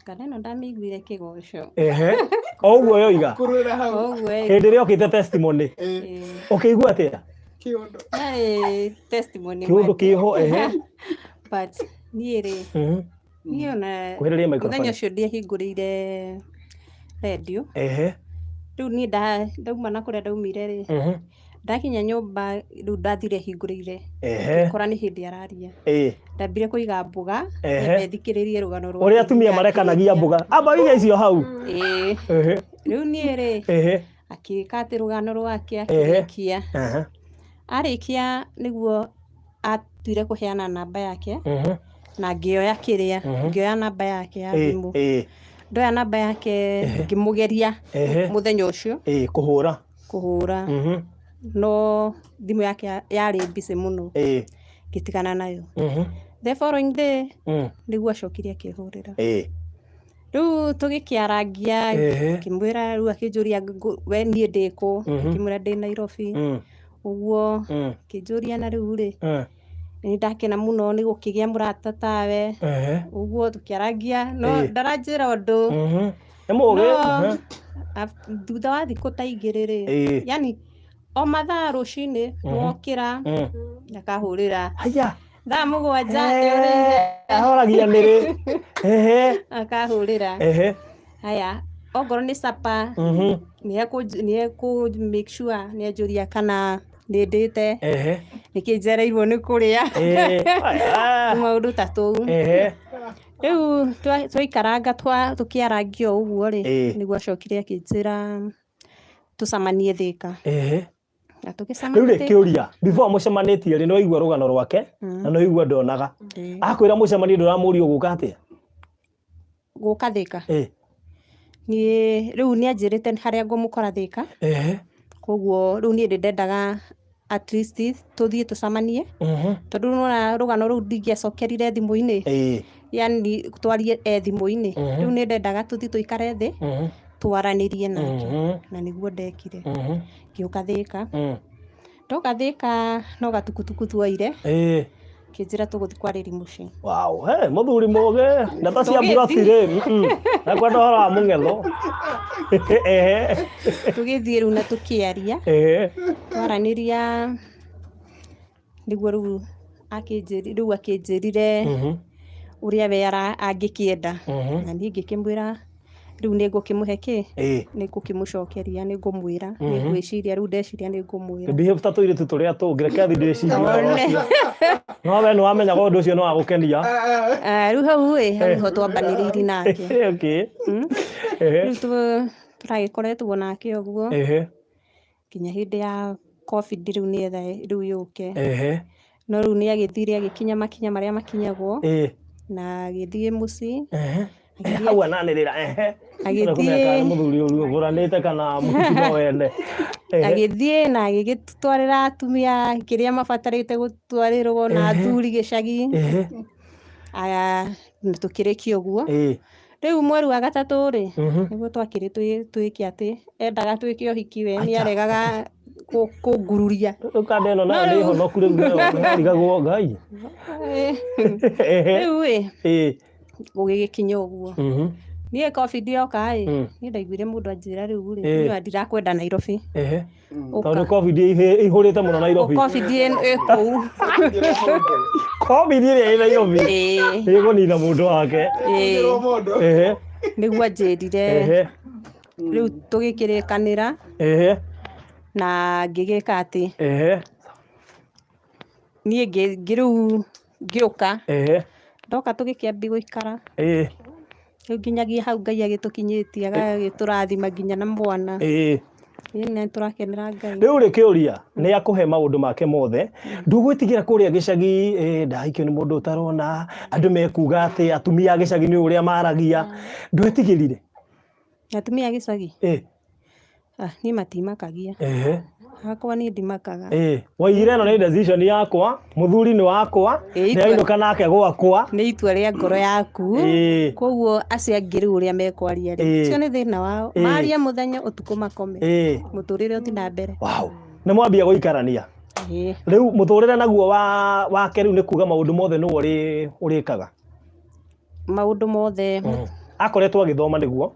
E: Kanda ĩno ndamĩiguire kĩgoco.
D: Ehe. O ũguo yoiga.
A: Kurũra hau.
E: O ũguo yoiga.
D: Hĩndĩ ĩrĩa okĩte testimony. Ũkĩigua atĩa?
A: Kĩũndũ.
E: Yarĩ testimony.
D: Kĩũndũ kĩho, ehe.
E: But niĩ rĩ, niĩ ona
D: Kuhĩrĩria microphone.
E: mũthenya ũcio ndiahingũrĩire redio. Rĩu niĩ ndauma na kũrĩa ndaumire rĩ, ndakinya nyũmba rĩu ndathire hingũrĩire. Ngĩkora nĩ hĩndĩ araria. Ndambire kũiga mboga, nyambe thikĩrĩrie rũgano rwake.
D: Ũrĩa atumia marekanagia mboga. Amba ũige icio hau.
E: Rĩu niĩ rĩ, akĩĩka atĩ rũgano rwake akĩrĩkia. Arĩkia nĩguo atuire kũheana namba yake, na ngĩoya kĩrĩa, ngĩoya namba yake ya thimũ. Ndoya namba yake ngĩmũgeria mũthenya ũcio.
D: Kũhũra.
E: Kũhũra. No thimũ yake yarĩ busy mũno. Ngĩtigana nayo. The following day nĩguo acokire akĩhũrĩra. Rĩu tũgĩkĩarangia, ngĩmwĩra rĩu akĩnjũria we niĩ ndĩ kũ, ngĩmwĩra ndĩ Nairobi. Ũguo akĩnjũria na rĩu rĩ, nĩ ndakena mũno nĩ gũkĩgĩa mũrata tawe. Ũguo tũkĩarangia, no ndaranjĩra ũndũ.
D: Nĩ mũgĩ.
E: No, thutha wa thikũ ta igĩrĩ rĩ, yani O mathaa rũcinĩ wokĩra akahũrĩra
D: Haya.
E: thaa 7 eorĩire.
D: Ahoragia nĩrĩ? Ehe.
E: Akahũrĩra. Haya, ongorwo nĩ capa, nĩ ekũ make sure nĩ anjũria kana nĩ ndĩte, nĩkĩ njereirwo nĩ kũrĩa. Maũndũ ta tũu. Rĩu twaikaranga tũkĩarangia o ũguo rĩ, nĩguo acokire akĩnjĩra tũcemanie Thĩka. Na tũgĩcemania
D: Rĩu rĩ,
E: Thĩka.
D: kĩũria, before mũcemanĩtie rĩ, nĩ waigua rũgano rwake na nĩ waigua ndonaga. Akwĩra mũcemanie ndũramũria ũgũka atĩa?
E: Gũka Thĩka. Niĩ rĩu nĩ anjĩrĩte harĩa ngũmũkora Thĩka. Koguo rĩu niĩ nĩ ndendaga at least tũthiĩ tũcemanie, tondũ nĩwona rũgano rũu ndingĩacokerire thimũ-inĩ. Yani twarie e thimũ-inĩ. Rĩu nĩ ndendaga tũthiĩ tũikare thĩ twaranĩrie nake. Na nĩguo ndekire. Ngĩũka Thĩka. Ndoka Thĩka no gatukutuku tuoire. Kĩnjĩra tũgũthiĩ kwarĩria mũciĩ.
D: Wow, hey, mũthuri mũgĩ, ndeto cia
E: Tũgĩthiĩ.
D: mburoti rĩ, Nakwenda ũhoro wa mũng'etho.
E: Tũgĩthiĩ rĩu na tũkĩaria. Twaranĩria nĩguo rĩu akĩnjĩri rĩu akĩnjĩrire ũrĩa we angĩkĩenda. Na niĩ ngĩkĩmwĩra rĩu nĩ ngũkĩmũhe kĩ? Nĩ ngũkĩmũcokeria, nĩ ngũmwĩra, nĩ ngwĩciria, rĩu ndeciria nĩ ngũmwĩra.
D: Behave ta tũirĩtu tũrĩa tũngĩ, reke athiĩ ndĩcirie ũhoro
E: One.
D: ũcio. No we nĩ wamenyaga ũndũ ũcio nĩ wagũkenia.
E: Ah, rĩu hau ĩ, hau nĩho twambanĩrĩirie nake. Rĩu tũragĩkoretwo nake ũguo nginya hĩndĩ ya COVID rĩu nĩgetha rĩu yũke. No rĩu nĩ agĩthire agĩkinya makinya marĩa makinyagwo na agĩthiĩ mũciĩ. Agĩthiĩ
D: Hau ananĩrĩra, ehe.
E: Agĩthiĩ-
D: Kũmenya kana nĩ mũthuri ũgũranĩte kana mũtumia wene.
E: Agĩthiĩ na agĩgĩtwarĩra atumia kĩrĩa mabatarĩte gũtwarĩrwo na athuri gĩcagi. Aya, na tũkĩrĩkia ũguo. Rĩu mweri wa gatatũ rĩ, nĩguo twakĩrĩ twĩke atĩ endaga twĩke ũhiki, we nĩ aregaga kũngururia.
D: Rĩu kanda ĩno nayo nĩ honoku rĩu nayo nĩrigagwo Ngai.
E: Rĩu ĩ, gũgĩgĩkinya ũguo. Niĩ COVID yoka ĩ, niĩ ndaiguire mũndũ anjĩra rĩu rĩ, niĩ ndirakwenda Nairobi. Ũka.
D: Tondũ COVID ĩihũrĩte mũno Nairobi.
E: COVID ĩ kũu.
D: COVID ĩrĩa ĩ Nairobi. Ĩkũnina mũndũ wake.
E: Nĩguo anjĩrire. Rĩu tũgĩkĩrĩkanĩra. Na ngĩgĩka atĩ. Niĩ rĩu ngĩũka. Ndoka tũgĩkĩambia gũikara. Rĩu nginyagia hau Ngai agĩtũkinyĩtie, agagĩtũrathima nginya na mwana. Ĩĩ nĩ tũrakenera Ngai.
D: Rĩu rĩ kĩũria nĩ akũhe maũndũ make mothe. Ndũgwĩtigĩra kũrĩa gĩcagi, ndahikio nĩ mũndũ ũtarona, andũ mekuga atĩ atumia a gĩcagi nĩ ũrĩa maragia. Ndwetigĩrire?
E: Atumia a gĩcagi? Ah, niĩ matimakagia. Hakwa niĩ ndimakaga.
D: Waigire ĩno nĩ decision yakwa, mũthuri nĩ wakwa, nĩ ainũka nake gwakwa.
E: Nĩ itua rĩa ngoro yaku. Koguo acio angĩ rĩu ũrĩa mekwaria rĩ, ũcio nĩ thĩna wao. Marie mũthenya ũtukũ makome. Mũtũrĩre ũthiĩ na mbere.
D: Wow. Nĩ mwambia gũikarania. Rĩu mũtũrĩre naguo wake rĩu nĩ kuga maũndũ mothe nĩwe ũrĩkaga.
E: Maũndũ mothe.
D: Akoretwo agĩthoma nĩguo.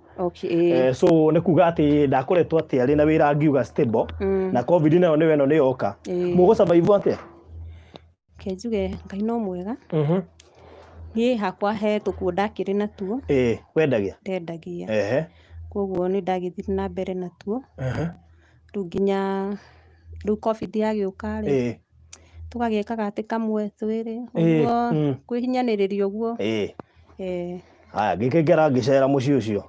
D: So nĩ kuga atĩ ndakoretwo atĩ arĩ na wĩra angiuga stable. Na COVID nayo nĩyo ĩno nĩyoka. Mũgũ survive atĩa?
E: Reke njuge Ngai no mwega. Niĩ hakwa he tũkuo ndakĩrĩ natuo.
D: Wendagia?
E: Ndendagia. Koguo nĩ ndagĩthire na mbere natuo. Rĩu nginya rĩu COVID yagĩũka rĩ, tũgagĩkaga atĩ kamwe twĩrĩ ũguo, kwĩhinyanĩrĩria ũguo.
D: Haya, ngĩkĩngera ngĩcera mũciĩ ũcio.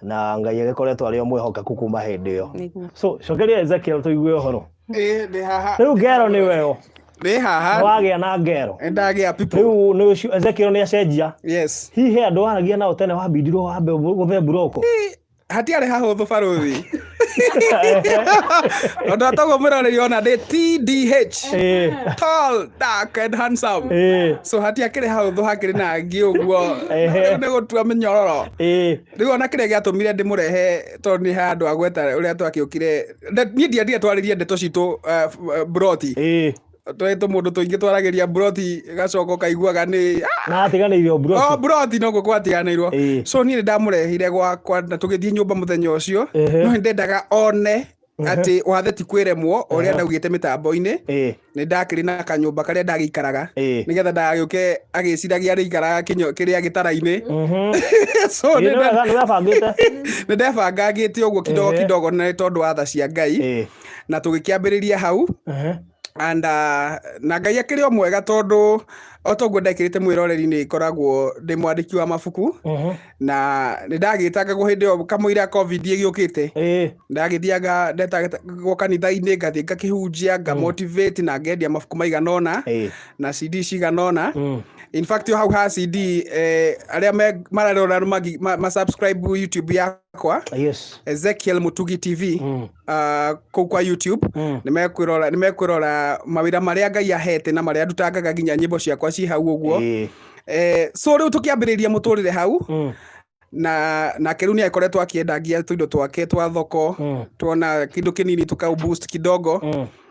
D: Na Ngai agĩkoretwo arĩ o mwĩhokeku kuma hĩndĩ ĩyo. So, cokeria Ezekiel tũigue ũhoro.
A: Ndĩ haha.
D: Rĩu ngero nĩ weyo.
A: Ndĩ haha.
D: Nĩwagĩa na ngero.
A: Nĩndagĩa people.
D: Rĩu nĩ ũcio Ezekiel nĩ acenjia.
A: Yes.
D: Hihi andũ waragia nao tene wambindirwo wambe gũthe mburoko?
A: Hatiarĩ hahũthũ barũthi. Tondũ atoguo mwĩroreri ona ndĩ TDH. Tall, dark and handsome. So hatiakĩrĩ hahũthũ hakĩrĩ na angĩ ũguo. Rĩu nĩ gũtua mĩnyororo. Rĩu ona kĩrĩa gĩatũmire ndĩmũrehe tondũ nĩ handũ agweta ũrĩa twakĩũkire. Niĩ ndiendire twarĩrie ndeto citũ mburoti. Twĩ tũmũndũ tũingĩ twaragĩria mburoti gacoka ũkaiguaga nĩ
D: Na atiganĩirio mburoti.
A: Oh, mburoti noguo gwatiganĩirwo. So niĩ nĩ ndamũrehire gwakwa na tũgĩthiĩ nyũmba mũthenya ũcio. No nĩ ndendaga one Atĩ wathe ti kwĩremwo o ũrĩa ndaugĩte mĩtambo-inĩ. Nĩ ndakĩrĩ na kanyũmba karĩa ndagĩikaraga nĩgetha ndagagĩũke agĩciragia arĩikaraga kĩrĩa gĩtara-inĩ. So
D: Ĩĩ, nĩ wega, nĩ webangĩte.
A: Nĩ ndebangangĩte ũguo kidogo kidogo, na nĩ tondũ wa tha cia Ngai. Na tũgĩkĩambĩrĩria hau. And na Ngai akĩrĩ o mwega, tondũ o toguo ndekĩrĩte mwĩroreri, nĩ ngoragwo ndĩ mwandĩki wa mabuku. Na nĩ ndagĩtangagwo hĩndĩ ĩyo kamũira COVID ĩgĩũkĩte. Ndagĩthiaga, ndetagwo kanitha-inĩ, ngathiĩ ngakĩhunjia, nga motivate na ngendia mabuku maigana ũna na CD cigana ũna. In fact, o hau ha CD, arĩa mararora ma subscribe YouTube yakwa, Ezekiel Mutugi TV, kũu kwa YouTube, nĩ mekwĩrora mawĩra marĩa Ngai ahete na marĩa ndutangaga, nginya nyĩmbo ciakwa ci hau ũguo. So rĩu tũkĩambĩrĩria mũtũrĩre hau. Na nake rĩu nĩ akoretwo akĩendangia tũindo twake twa thoko. Tuona kĩndũ kĩnini tũkau boost kidogo.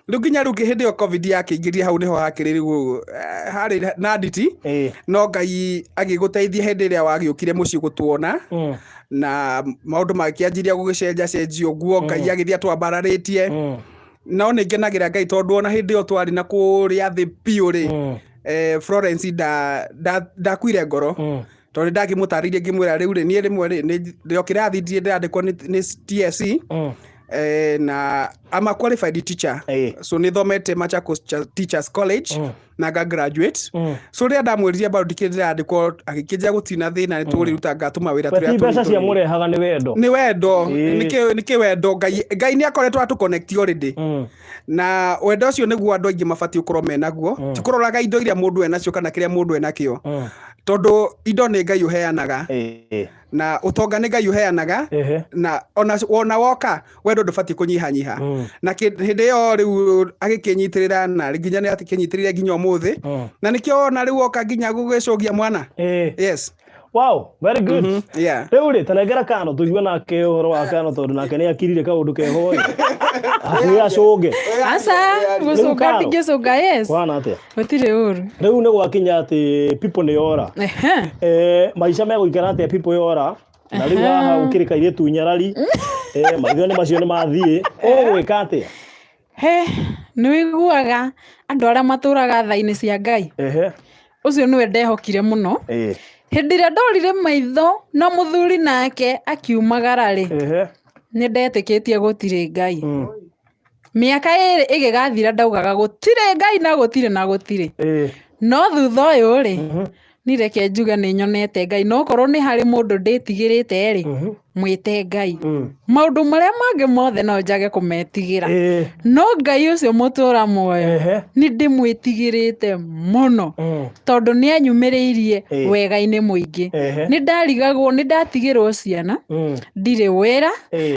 A: Rĩu nginya rĩu hĩndĩ ĩyo COVID yakĩingĩria, hau nĩho hakĩrĩ rĩu harĩ na nditi. No Ngai agĩgũteithia hĩndĩ ĩrĩa wagĩũkire mũciĩ gũtuona, na maũndũ magĩkĩanjiria gũgĩcenja cenjia ũguo. Ngai agĩthiĩ atwambararĩtie. No nĩ ngenagĩra Ngai, tondũ ona hĩndĩ ĩyo twarĩ na kũrĩa thĩ biũ rĩ, Florence ndakuire ngoro, tondũ ndakĩmũtarĩirie ngĩmwĩra rĩu rĩ, niĩ rĩmwe rĩ, nĩ ndĩ o kĩrathi ndirĩ ndĩrandĩkwo nĩ TSC. Na I'm a qualified teacher. So nĩ thomete Machakos Teachers College na nga graduate. So rĩrĩa ndamwĩrire bado ndikĩrĩ ndĩrandĩkwo, agĩkĩnjĩra gũtirĩ na thĩna, nĩ tũrĩrutanga tũmawĩra
D: We
A: tũrĩa
D: ti mbeca
A: tũnini
D: cia
A: tũnini.
D: mũrehaga, nĩ wendo.
A: Nĩ wendo. Nĩkĩ wendo Ngai nĩ akoretwo atũ connect already. Na wendo ũcio nĩguo andũ aingĩ mabatiĩ gũkorwo menaguo, ti kũroraga indo iria mũndũ enacio kana kĩrĩa mũndũ enakĩo, tondũ indo nĩ Ngai ũheanaga, na ũtonga nĩ Ngai ũheanaga. Na ona woka, wendo ndũbatiĩ kũnyihanyiha. Na hĩndĩ ĩyo rĩu agĩkĩnyitĩrĩra, na nginya nĩ akĩnyitĩrĩire nginya ũmũthĩ. Na nĩkĩo wona rĩu oka nginya gũgĩcũgia mwana. Yes.
D: Wow, very good. Rĩu rĩ, tanengera kano tũigue nake ũhoro wa kano, tondũ nake nĩ akirire kaũndũ keho ĩ, hakuhĩ acũnge.
C: Aca, gũcũnga.
D: Karo.
C: Ndingĩcũnga, yes.
D: Wana atĩa?
C: Gũtirĩ ũru.
D: Rĩu nĩ gwakinya atĩ people nĩ yora. Maica megũikara atĩa people yora? Na rĩu haha ũkĩrĩ kairĩtu nyarari, maitho nĩ macio nĩ mathiĩ, ũgwĩka atĩa?
C: He nĩ wĩiguaga andũ arĩa matũraga tha-inĩ cia Ngai. Ũcio nĩwe ndehokire mũno. Hĩndĩ ĩrĩa ndorire maitho na mũthuri nake akiumagara rĩ, nĩ ndetĩkĩtie gũtirĩ Ngai. Mĩaka 2 ĩgĩgathira ndaugaga gũtirĩ Ngai na gũtirĩ na gũtirĩ. No thutha ũyũ rĩ, ni reke njuge nĩ nyonete Ngai. No okorwo nĩ harĩ mũndũ ndĩtigĩrĩte rĩ, mwĩte Ngai. Maũndũ marĩa mangĩ mothe no njage kũmetigĩra, no Ngai ũcio mũtũra muoyo, nĩ ndĩmwĩtigĩrĩte mũno, tondũ nĩ anyumĩrĩirie wega-inĩ mũingĩ. Nĩ ndarigagwo, nĩ ndatigĩrwo ciana, ndirĩ wĩra,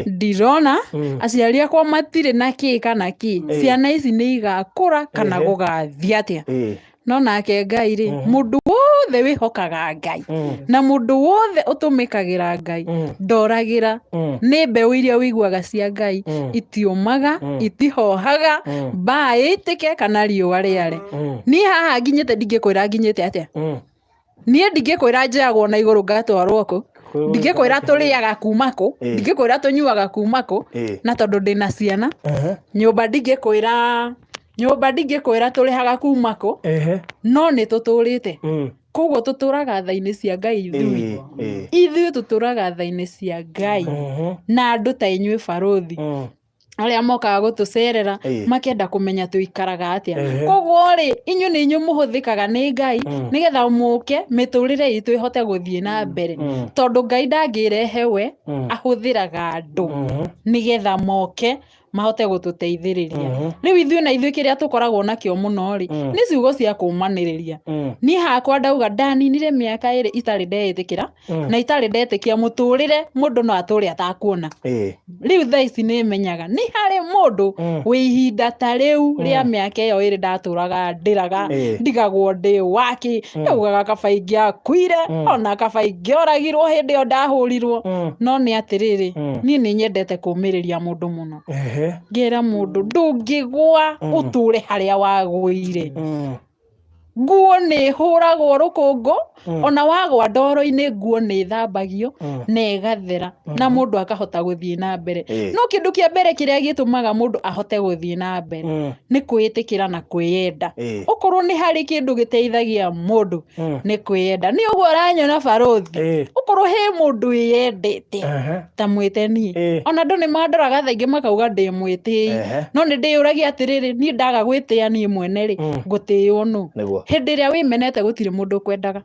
C: ndirona aciari akwa matirĩ na kĩ kana kĩ, ciana ici nĩ igakũra kana gũgathiĩ atĩa. No nake Ngai rĩ, mũndũ wothe wĩhokaga Ngai na mũndũ wothe ũtũmĩkagĩra Ngai ndoragĩra. Nĩ mbeũ iria ũiguaga cia Ngai itiũmaga, itihohaga, mbaa ĩitĩke kana riũa rĩare. Niĩ haha nginyĩte, ndingĩkwĩra nginyĩte atĩa. Niĩ ndingĩkwĩra njoyagwo na igũrũ ngatwarwo kũ, ndingĩkwĩra tũrĩaga kuma kũ, ndingĩkwĩra tũnyuaga kuma kũ. Na tondũ ndĩna ciana, nyũmba ndingĩkwĩra, nyũmba ndingĩkwĩra tũrĩhaga kuma kũ, no nĩ tũtũrĩte. Koguo tũtũraga tha-inĩ cia Ngai ithuĩ. Ithuĩ tũtũraga tha-inĩ cia Ngai na andũ ta inyuĩ barũthi arĩa mokaga gũtũcerera, makenda kũmenya tũikaraga atĩa. Koguo rĩ, inyuĩ nĩ inyuĩ mũhũthĩkaga nĩ Ngai nĩgetha mũke mĩtũrĩre itũ ĩhote gũthiĩ na mbere, tondũ Ngai ndangĩrehe we, ahũthĩraga andũ nĩgetha moke mahote gũtũteithĩrĩria. Rĩu ithuĩ na ithuĩ kĩrĩa tũkoragwo nakĩo mũno rĩ, nĩ ciugo cia kũmanĩrĩria. Niĩ hakwa ndauga ndaninire mĩaka 2 itarĩ ndeĩtĩkĩra na itarĩ ndetĩkia mũtũrĩre mũndũ no atũre atakuona. Rĩu thaa ici nĩ menyaga nĩ harĩ mũndũ wĩ ihinda ta rĩu rĩa mĩaka ĩyo 2 ndatũraga ndĩraga, ndigagwo ndĩ waki, ndaugaga kaba ingĩakuire, ona kaba ingĩoragirwo hĩndĩ ĩyo ndahũrirwo. No nĩ atĩrĩrĩ, niĩ nĩ nyendete kũmĩrĩria mũndũ mũno. Ngera mũndũ ndũngĩgwa ũtũre harĩa wagũire. Nguo nĩ ĩhũragwo rũkũngũ, ona wagwa ndoro-inĩ nguo nĩ ĩthambagio na ĩgathera na mũndũ akahota gũthiĩ na mbere. No kĩndũ kĩa mbere kĩrĩa gĩtũmaga mũndũ ahote gũthiĩ na mbere nĩ kwĩĩtĩkĩra na kwĩyenda. Okorwo nĩ harĩ kĩndũ gĩteithagia mũndũ nĩ kwĩyenda. Nĩ ũguo ũranyona barũthi, okorwo he mũndũ wĩyendete ta mwĩte niĩ. Ona andũ nĩ mandoraga thaa ingĩ makauga ndĩ mwĩtĩi, no nĩ ndĩyũragia atĩrĩrĩ, niĩ ndaga gwĩtĩa niĩ mwene rĩ, ngũtĩo nũ? Hĩndĩ ĩrĩa wĩmenete gũtirĩ mũndũ ũkwendaga.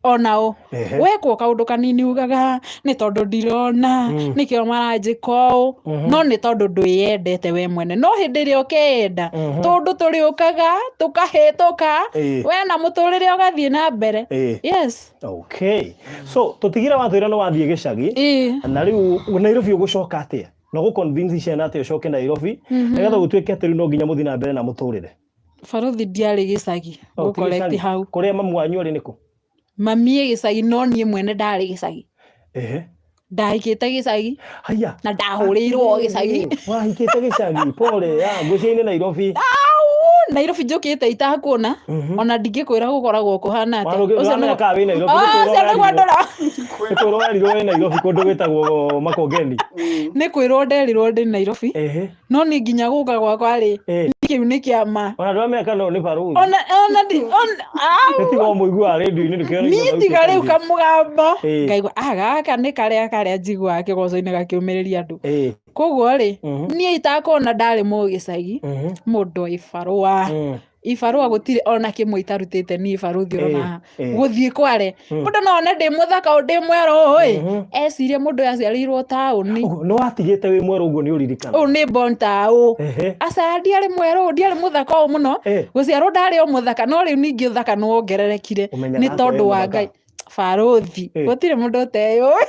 C: Onao wekwo kaũndũ kanini ugaga nĩ tondũ ndirona, nĩkĩo maranjĩka ũũ, no nĩ tondũ ndwĩyendete we mwene. No hĩndĩ ĩrĩa ũkeyenda, tũndũ tũrĩũkaga tũkahĩtũka, we na mũtũrĩre ũgathiĩ na mbere. Yes.
D: Okay. So tũtigire watwĩra nĩ wathiĩ gĩcagi na rĩu Nairobi ũgũcoka atĩa? Na ũgũ convince ciana atĩa ũcoke Nairobi nĩgetha gũtuĩke atĩ rĩu no nginya mũthiĩ na mbere na mũtũrĩre?
C: Barũthi ndiarĩ gĩcagi,
D: Oh, ti
C: ngũ correct
D: gĩcagi.
C: hau.
D: Kũrĩa mamu wanyu arĩ nĩkũ?
C: Mami ĩ gĩcagi no niĩ mwene ndarĩ gĩcagi. Ndahikĩte gĩcagi.
D: Haya.
C: Na ndahũrĩirwo gĩcagi.
D: Wahikĩte gĩcagi, pole, ya, ngwĩciria nĩ Nairobi.
C: Au, Nairobi njũkĩte itakuona. Ona ndingĩkwĩra gũkoragwo kũhana atĩa.
D: Ũcio
C: Ũcio
D: kana wĩ Nairobi.
C: Ah, ũcio nĩguo ndũra.
D: Nĩ kwĩrwo werirwo wĩ Nairobi kũndũ gwĩtagwo Makongeni.
C: Nĩ kwĩrwo nderirwo ndĩ Nairobi. No niĩ nginya gũka gwakwa rĩ, kĩu nĩ kĩama.
D: Ona ndũramenya kana ũyũ nĩ barũthi.
C: Ona, ona, ndi- ona, au.
D: Nĩ tiga ũmũiguaga rĩndiũ-inĩ nĩkĩo ũraigua
C: Niĩ
D: sauti
C: tiga rĩu
D: ĩkaingĩra.
C: kamũgambo ngaigua ah, gaka nĩ karĩa karĩa njiguaga kĩgoco-inĩ gakĩũmĩrĩria andũ. Koguo rĩ, niĩ itakuona ndarĩ mũgĩcagi, mũndũ wa ibarũa. Ibarũa gũtirĩ ona kĩmwe itarutĩte niĩ barũthi ũrona haha. Gũthiĩ kware. Mũndũ no one ndĩ mũthaka ũũ ndĩ mwerũ ũũ ĩ, ecirie mũndũ ũyũ aciarĩirwo taũni.
D: Ũguo, nĩ watigĩte wĩ mwerũ ũguo nĩ ũririkana?
C: Ũyũ nĩ born taũ. Aca ndiarĩ mwerũ, ndiarĩ mũthaka ũũ mũno. Gũciarwo ndarĩ o mũthaka, no rĩu ningĩ ũthaka nĩ wongererekire
D: Ũmenyaga
C: nĩ
D: atĩa wĩ
C: tondũ wa
D: mũthaka?
C: Ngai. Barũthi, gũtirĩ mũndũ ũteyũĩ.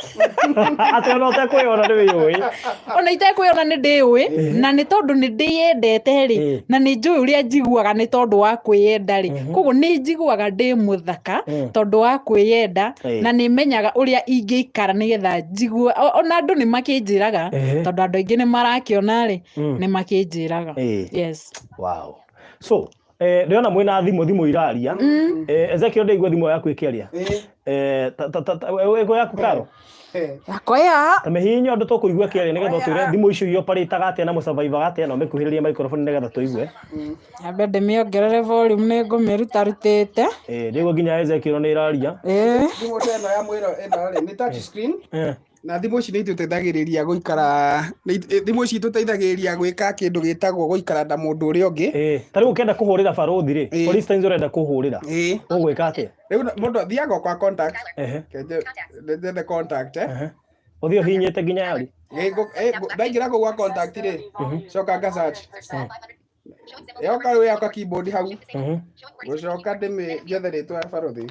D: Atĩ ona ũtekwĩyona nĩ wĩyũĩ.
C: Ona itekwĩyona nĩ ndĩyũĩ, na nĩ tondũ nĩ ndĩyendete rĩ, na nĩ njũĩ ũrĩa njiguaga nĩ tondũ wa kwĩyenda rĩ, koguo nĩ njiguaga ndĩ mũthaka tondũ wa kwĩyenda, na nĩ menyaga ũrĩa ingĩikara nĩgetha njigue, ona andũ nĩ makĩnjĩraga, tondũ andũ aingĩ nĩ marakĩona rĩ, nĩ makĩnjĩraga. Yes.
D: Wow. So, ndĩrona mwĩna thimũ, thimũ iraria. Ezekiel ndaigua thimũ yaku ĩkĩaria. Ĩgo yaku Karo?
C: Yakwa ya.
D: Ta mĩhihinye ũndũ tũkũigua ĩkĩaria nĩgetha ũtwĩre thimũ icio ioparĩtaga atĩa na mũsurvivaga atĩa, na ũmĩkuhĩrĩrie microphone nĩgetha tũigue.
C: Nyambe ndĩmĩongerere volume nĩ ngũmĩrutarutĩte.
D: Ndĩguo nginya Ezekiel nĩ ĩraria.
A: Thimũ ta ĩno ya mwĩro ĩno rĩ, nĩ touch screen. Na thimũ ici nĩ itũteithagĩrĩria gũikara, thimũ ici itũteithagĩrĩria gwĩka kĩndũ gĩtagwo gũikara na mũndũ ũrĩa ũngĩ.
D: Ta rĩu ũkĩenda kũhũrĩra barũthi rĩ, for instance ũrenda kũhũrĩra, ũgwĩka atĩa?
A: Rĩu mũndũ athiaga o kwa contact. Reke njethe contact, eh.
D: Ũthiĩ ũhihinyĩte nginya yarĩ.
A: Ndaingĩra kũu gwa contact rĩ, coka nga search. Yoka rĩu yakwa keyboard hau. Gũcoka ndĩmĩ njethe rĩtwa ya barũthi.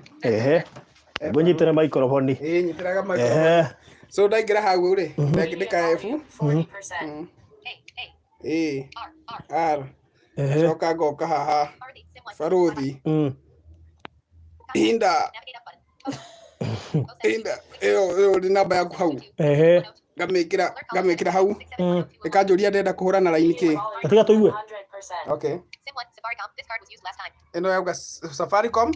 D: Ngũnyitĩre microphone.
A: Ĩĩ, nyitĩraga microphone. So ndaingĩra hau rĩ, ndandĩka F. A R. Coka ngoka haha. Barũthi. Inda. Inda. Ĩyo ĩyo nĩ namba yaku hau. Ngamĩkĩra, ngamĩkĩra hau. Ĩkanjũria ndĩrenda kũhũra na raini kĩ.
D: Tiga tũigue.
A: Okay. Ĩno yauga Safaricom.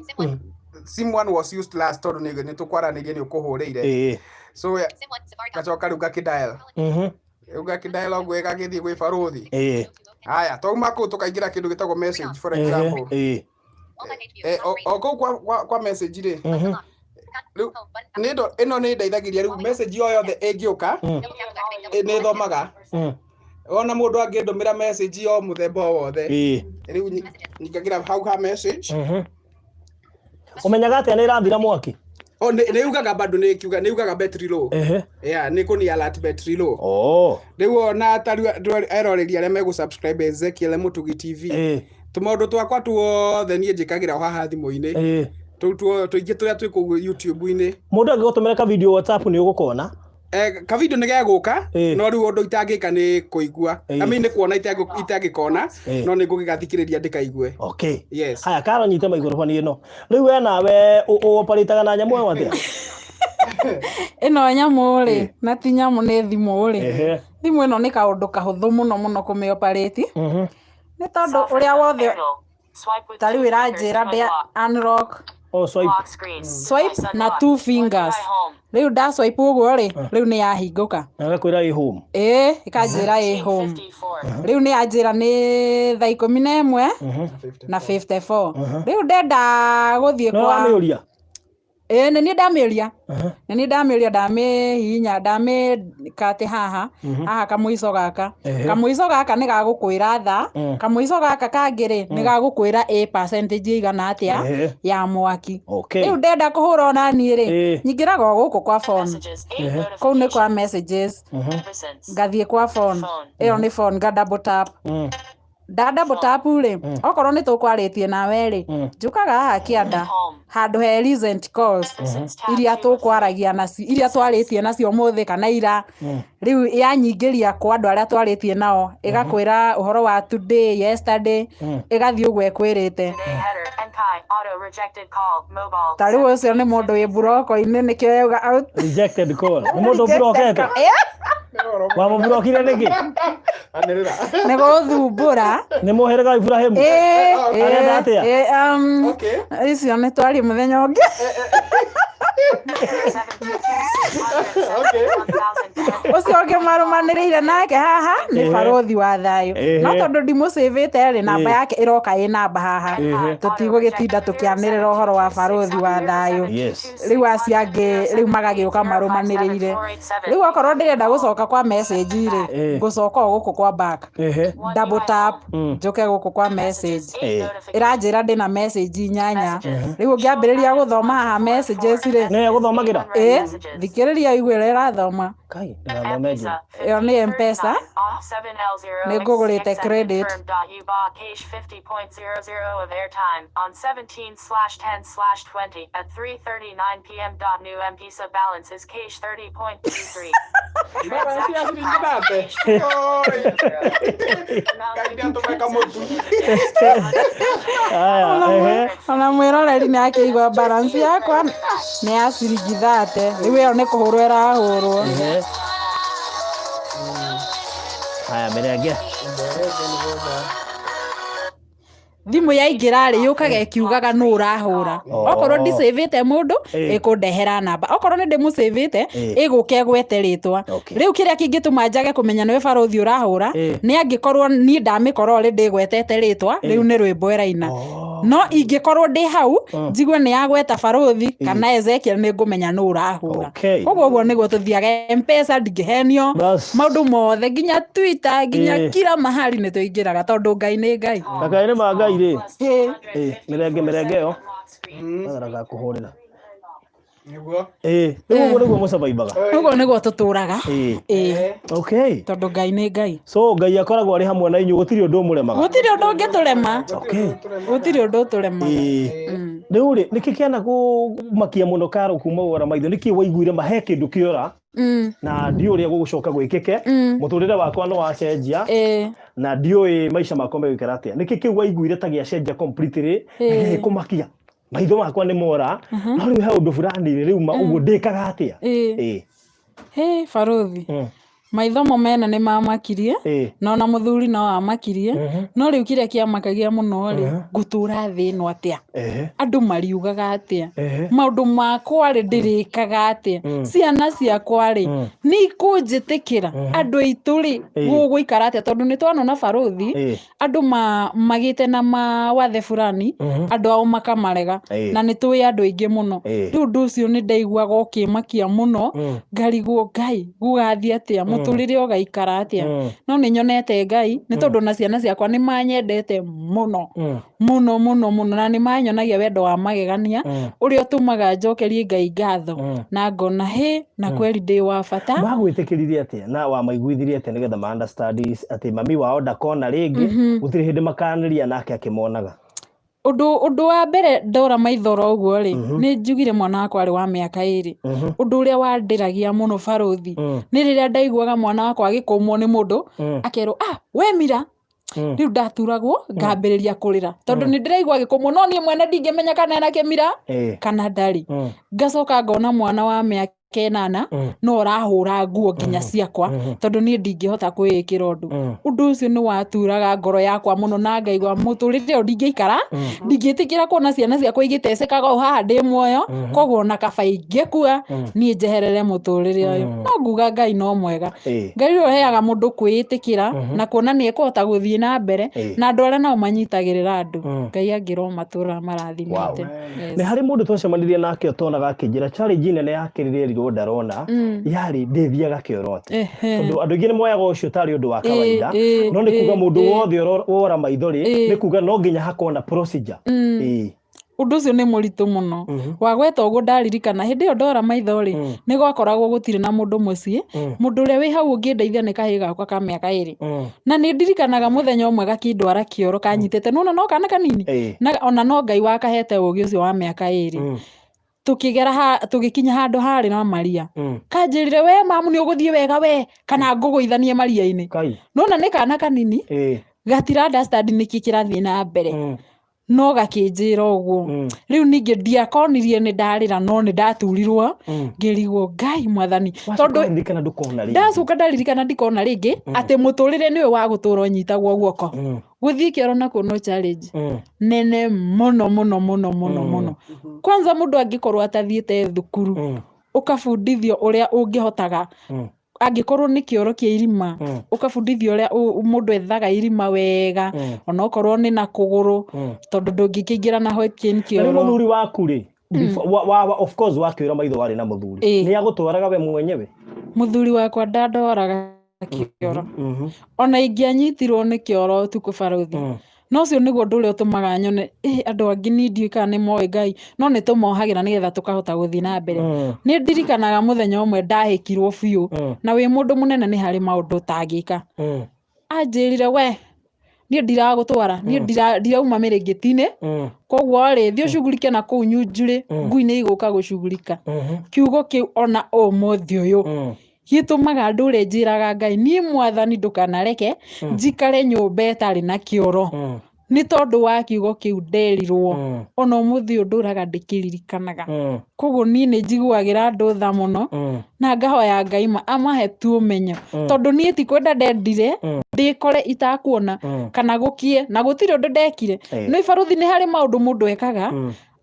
A: SIM 1 was used last tondũ nĩ tũkwaranĩirie nĩ ũkũhũrĩire. So ngacoka rĩu ngakĩ dial. Rĩu ngakĩ dial ũguo ĩgagĩthiĩ gwĩ barũthi. Haya, twauma kũu tũkaingĩra kĩndũ gĩtagwo message for example. O kũu kwa message rĩ, rĩu nĩ ĩno nĩ ĩndeithagĩrĩria rĩu message o yothe ĩngĩũka, nĩ thomaga. Ona mũndũ angĩndũmĩra message o mũthemba o wothe. Rĩu nyingagĩra hau ha message.
D: Ũmenyaga atĩa nĩ ĩrathira mwaki?
A: O, nĩ yugaga bado nĩ ĩkiuga, nĩ yugaga battery low. Yeah, nĩ kũni alert battery low. Rĩu ona ta rĩu andũ eroreri arĩa megũ subscribe Ezekiel Mũtugi TV. Tũmaũndũ twakwa tuothe niĩ njĩkagĩra o haha thimũ-inĩ. Tũu tũingĩ tũrĩa twĩ kũu YouTube-inĩ.
D: Mũndũ angĩgũtũmĩra ka video WhatsApp nĩ ũgũkona?
A: Ka video nĩ gegũka, no rĩu ũndũ itangĩka nĩ kũigua. I mean, nĩ kuona itangĩkona, no nĩ ngũgĩgathikĩrĩria ndĩkaigue.
D: Okay.
A: Yes.
D: Haya, Karo nyite microphone ĩno. Rĩu we nawe ũoparĩtaga na nyamũ ĩyo atĩa?
C: Ĩno nyamũ rĩ, na ti nyamũ nĩ thimũ rĩ. Thimũ ĩno nĩ kaũndũ kahũthũ mũno mũno kũmĩoparĩti. Nĩ tondũ ũrĩa wothe Ta rĩu ĩranjĩra ndĩ unlock.
D: Oh, swipe.
C: Swipe na two fingers. Rĩu nda swipe ũguo rĩ, rĩu nĩ yahingũka.
D: Na ĩgakwĩra ĩ home.
C: Ĩĩ, ĩkanjĩra ĩ home. Rĩu nĩ yanjĩra nĩ thaa 11 na 54. Rĩu ndenda gũthiĩ
D: No
C: kwa
D: wamĩũria.
C: Ĩĩ nĩ niĩ ndamĩũria. Nĩ niĩ ndamĩũria ndamĩhihinya ndamĩka atĩ haha haha kamũico gaka. Kamũico gaka nĩ gagũkwĩra thaa, kamũico gaka kangĩ rĩ nĩ gagũkwĩra ĩ percentage ĩigana atĩa ya mwaki. Rĩu ndenda kũhũra ona niĩ rĩ, nyingĩraga o gũkũ kwa phone. Kũu nĩ kwa messages. Ngathiĩ kwa phone. Ĩyo nĩ phone nga double tap. Nda double tap rĩ, okorwo nĩ tũkwarĩtie nawe rĩ, njũkaga haha kĩanda handũ he recent calls iria tũkwaragia nacio, iria twarĩtie nacio ũmũthĩ kana ira. Rĩu yanyingĩria kwa andũ arĩa twarĩtie nao, ĩgakwĩra ũhoro wa today, yesterday, ĩgathiĩ ũguo ĩkwĩrĩte. Ta rĩu ũcio nĩ mũndũ wĩ mburoko-inĩ nĩkĩo yauga out.
D: Rejected call. Nĩ mũndũ mburokete? Wamũmburokire nĩkĩ?
A: Anĩrĩra.
C: Nĩ gũthumbũra.
D: Nĩ mũhĩrĩga wa Iburahĩmu?
C: Ĩĩ,
D: Arenda atĩa?
C: ĩĩ, icio nĩ twarie mũthenya ũngĩ. Ũcio ũngĩ marũmanĩrĩire nake haha nĩ barũthi wa thayũ. No tondũ ndimũcĩvĩte rĩ, namba yake ĩroka ĩ namba haha. Tũtigũgĩtinda tũkĩanĩrĩra ũhoro wa barũthi wa thayũ. Rĩu acio angĩ rĩu magagĩũka marũmanĩrĩire. Rĩu okorwo ndĩrenda gũcoka kwa message rĩ, ngũcoka o gũkũ kwa back. Double tap, njoke gũkũ kwa message. Ĩranjĩra ndĩna message 8. Rĩu ũngĩambĩrĩria gũthoma haha messages rĩ.
D: Nĩyo ĩgũthomagĩra?
C: Ĩĩ, thikĩrĩria ũigue ũrĩa ĩrathoma.
D: Kai, ndĩrathome njũ.
C: Ĩyo nĩ M-Pesa. Nĩ ngũgũrĩte credit.
A: Balance ya ciringi thate. Oi. Ngai nĩatũme kamũtu.
D: Aya, ehe.
C: Ona mwĩroreri nĩ akĩigua balance yakwa nĩ ya ciringi thate. Rĩu ĩyo nĩ kũhũrwo ĩrahũrwo.
D: Ehe. Haya, mĩrenge.
C: Thimũ yaingĩra rĩ, yũkaga ĩkiugaga nũ ũrahũra. Okorwo ndicĩvĩte mũndũ, ĩkũndehera namba. Okorwo nĩ ndĩmũcĩvĩte, ĩgũka ĩgwete rĩtwa. Rĩu kĩrĩa kĩngĩtũma njage kũmenya nĩwe barũthi ũrahũra, nĩ angĩkorwo niĩ ndamĩkora already ĩgwetete rĩtwa, rĩu nĩ rwĩmbo ĩraina. No ingĩkorwo ndĩ hau, njigue nĩ yagweta barũthi kana Ezekiel, nĩ ngũmenya nũ ũrahũra. Koguo ũguo nĩguo tũthiaga M-Pesa, ndingĩhenio. Maũndũ mothe, nginya Twitter, nginya kila mahali nĩ tũingĩraga tondũ Ngai nĩ Ngai.
D: Na kaĩ nĩ ma Ngai rĩ. Mĩrenge, mĩrenge ĩyo. Matharaga kũhũrĩra.
A: Nĩguo.
D: Rĩu ũguo nĩguo mũcabaibaga.
C: Ũguo nĩguo tũtũraga. Tondũ Ngai nĩ Ngai.
D: So Ngai akoragwo arĩ hamwe na inyuĩ, gũtirĩ ũndũ ũmũremaga.
C: Gũtirĩ ũndũ ũngĩtũrema. Gũtirĩ ũndũ ũtũremaga.
D: Rĩu rĩ, nĩkĩ kĩana kũmakia mũno Karo kuma wora maitho? Nĩkĩ waiguire ma he kĩndũ kĩora? Na ndiũĩ ũrĩa gũgũcoka gwĩkĩke. Mũtũrĩre wakwa nĩ wacenjia. Na ndiũĩ maica makwa megũikara atĩa. Nĩkĩ kĩu waiguire ta gĩacenjia completely? Na gĩgĩkũmakia. Maitho makwa nĩ mora. No rĩu he ũndũ fulani rĩu ma ũguo ndĩkaga atĩa?
C: Hĩ, barũthi. Maitho mo mene nĩ mamakirie, na ona mũthuri no amakirie, no rĩu kĩrĩa kĩamakagia mũno rĩ, ngũtũra thĩ ĩno atĩa? Andũ mariugaga atĩa? Maũndũ makwa rĩ, ndĩrĩkaga atĩa? Ciana ciakwa rĩ, nĩ ikũnjĩtĩkĩra? Andũ aitũ rĩ, gũgũikara atĩa? Tondũ nĩ twanona barũthi, andũ magĩte na mawathe fulani, andũ ao makamarega, na nĩ tũĩ andũ aingĩ mũno. Rĩu ũndũ ũcio nĩ ndaiguaga ũkĩmakia mũno, ngarigwo Ngai gũgathiĩ atĩa, mũtũrĩre ũgaikara atĩa. No nĩ nyonete Ngai, nĩ tondũ na ciana ciakwa nĩ manyendete mũno, mũno mũno mũno, na nĩ manyonagia wendo wa magegania, ũrĩa ũtũmaga njokerie Ngai ngatho, na ngona hĩ, na kweri ndĩ wa bata.
D: Magwĩtĩkĩririe atĩa na wamaiguithirie atĩa nĩgetha ma understand atĩ mami wao ndakona rĩngĩ, gũtirĩ hĩndĩ makanĩria nake akĩmonaga?
C: Ũndũ wa mbere ndora maitho oro ũguo rĩ, nĩ njugire mwana wakwa arĩ wa mĩaka 2. Ũndũ ũrĩa wandĩragia mũno barũthi, nĩ rĩrĩa ndaiguaga mwana wakwa agĩkũmwo nĩ mũndũ, akerwo, ah, we Mira. Rĩu ndaturagwo, ngambĩrĩria kũrĩra. Tondũ nĩ ndĩraigua agĩkũmwo, no niĩ mwene ndingĩmenya kana ena kĩmira, kana ndarĩ. Ngacoka ngona mwana wa mĩaka ĩnana no ũrahũra nguo nginya ciakwa tondũ niĩ ndingĩhota kwĩĩkĩra ũndũ. Ũndũ ũcio nĩ waturaga ngoro yakwa mũno na ngaigua mũtũrĩre ũyũ ndingĩikara, ndingĩtĩkĩra kuona ciana ciakwa igĩtecekaga o haha ndĩ muoyo, koguo ona kaba ingĩkua niĩ njeherere mũtũrĩre ũyũ. No nguga Ngai no mwega. Ngai ũyũ ũheaga mũndũ kwĩĩtĩkĩra na kuona nĩ ekũhota gũthiĩ na mbere na andũ arĩa nao manyitagĩrĩra andũ. Ngai angĩromatũra amarathimĩte.
B: Nĩ harĩ mũndũ twacemanirie nake ũtonaga akĩnjĩra challenge nene ya kerĩ rĩerirwo ndarona yarĩ ndĩthiaga kĩoro atĩ. Tondũ andũ aingĩ nĩ moyaga ũcio tarĩ ũndũ wa kawaida, no nĩ kuga mũndũ wothe wora maitho rĩ, nĩ kuga no nginya hakorwo na procedure.
C: Ũndũ ũcio nĩ mũritũ mũno. Wagweta ũguo ndaririkana hĩndĩ ĩyo ndora maitho rĩ, nĩ gwakoragwo gũtirĩ na mũndũ mũciĩ, mũndũ ũrĩa wĩ hau ũngĩndeithia nĩ kahĩĩ gakwa ka mĩaka ĩrĩ. Na nĩ ndirikanaga mũthenya ũmwe gakĩndwara kĩoro kanyitĩte, nĩwona no kana kanini, na ona no Ngai wakahete ũgĩ ũcio wa mĩaka ĩrĩ. Tũkĩgera ha, tũgĩkinya handũ harĩ na maria. Kanjĩrire, we mamu nĩ ũgũthiĩ wega we, kana ngũgũithanie maria-inĩ. Nĩwona nĩ kana kanini, gatira understand nĩkĩ kĩrathiĩ na mbere. No gakĩnjĩra ũguo. Rĩu ningĩ ndiakonirie nĩ ndarĩra, no nĩ ndaturirwo, ngĩrigwo Ngai mwathani.
B: Tondũ Wacoka ndũkona rĩngĩ.
C: Ndacoka ndaririkana ndikona rĩngĩ, atĩ mũtũrĩre nĩwe wa gũtũra ũnyitagwo guoko. Gũthiĩ kĩoro nakuo no challenge nene mũno mũno mũno mũno mũno. Kwanza mũndũ angĩkorwo atathiĩte thukuru, ũkabundithio ũrĩa ũngĩhotaga, angĩkorwo nĩ kĩoro kĩa irima, ũkabundithio ũrĩa mũndũ ethaga irima wega, onokorwo nĩ na kũgũrũ, tondũ ndũngĩkĩingĩra na white cane
B: Na rĩu
C: kĩoro.
B: Mũthuri waku rĩ, of course wakĩũra maitho warĩ na mũthuri, nĩ agũtwaraga we mwenyewe?
C: Mũthuri wakwa ndandwaraga kĩoro. Ona ingĩanyitirwo nĩ kĩoro ũtukũ barũthi. No ũcio nĩguo ũndũ ũrĩa ũtũmaga nyone, andũ angĩ niĩ ndiũĩ kana nĩ moĩ Ngai, no nĩ tũmohagĩra nĩgetha tũkahota gũthiĩ na mbere. Nĩ ndirikanaga mũthenya ũmwe ndahĩkirwo biũ, na wĩ mũndũ mũnene nĩ harĩ maũndũ ũtangĩka. Anjĩrire, we, niĩ ndiragũtwara, niĩ ndirauma mĩrĩngĩti-inĩ, koguo rĩ, thiĩ ũcugurike na kũu Nyunjurĩ, ngui nĩ igũka gũcugurika. Kiugo kĩu ona ũmũthĩ ũyũ, gĩtũmaga ndũre njĩraga Ngai, niĩ mwathani ndũkanareke njikare nyũmba ĩtarĩ na kĩoro. Nĩ tondũ wa kiugo kĩu nderirwo, ona ũmũthĩ ũyũ ndũraga ndĩkĩririkanaga. Koguo niĩ nĩ njiguagĩra andũ tha mũno, na ngahoya Ngai ma amahe tu ũmenyo. Tondũ niĩ ti kwenda ndendire, ndĩkore itakuona, kana gũkie, na gũtirĩ ũndũ ndekire. Nĩ barũthi nĩ harĩ maũndũ mũndũ ekaga,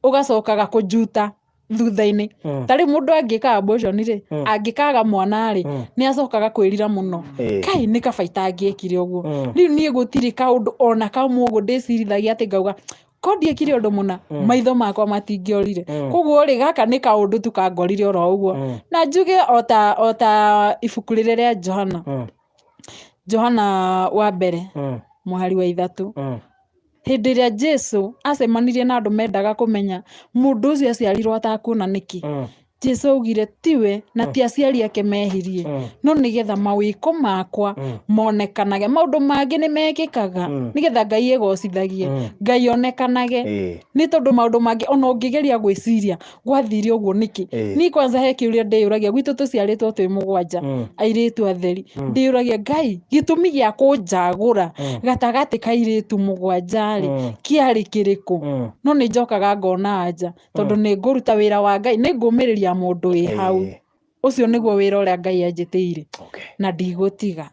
C: ũgacokaga kũnjuta thutha-inĩ. Ta rĩu mũndũ angĩka abortion rĩ, angĩkaga mwana rĩ, nĩ acokaga kwĩrira mũno. Kai nĩ kaba itangĩekire ũguo. Rĩu niĩ gũtirĩ kaũndũ ona kamwe ũguo ndĩcirithagia atĩ ngauga, ko ndiekire ũndũ mũna, maitho makwa matingĩorire. Koguo rĩ, gaka nĩ kaũndũ tu kangorire oro ũguo. Na njuge ota ibuku rĩrĩa rĩa Johana. Johana wa mbere, mũhari wa 3. Hĩndĩ ĩrĩa Jesu acemanirie na andũ mendaga kũmenya mũndũ ũcio aciarirwo atakuona nĩkĩ, Jesu augire tiwe na ti aciari ake mehirie, no nĩgetha mawĩko makwa monekanage. Maũndũ mangĩ nĩ mekĩkaga nĩgetha Ngai egocithagie, Ngai onekanage. Nĩ tondũ maũndũ mangĩ ona ũngĩgeria gwĩciria gwathire ũguo nĩkĩ. Niĩ kwanza he kĩũria ndĩyũragia, gwitũ tũciarĩtwo twĩ 7 airĩtu atheri, ndĩyũragia Ngai gĩtũmi gĩa kũnjagũra gatagatĩ ka airĩtu 7 rĩ, kĩarĩ kĩrĩkũ? No nĩ njokaga ngona anja, tondũ nĩ ngũruta wĩra wa Ngai, nĩ ngũmĩrĩria mũndũ wĩ hau. Ũcio nĩguo wĩra ũrĩa Ngai anjĩtĩire. Na ndigũtiga.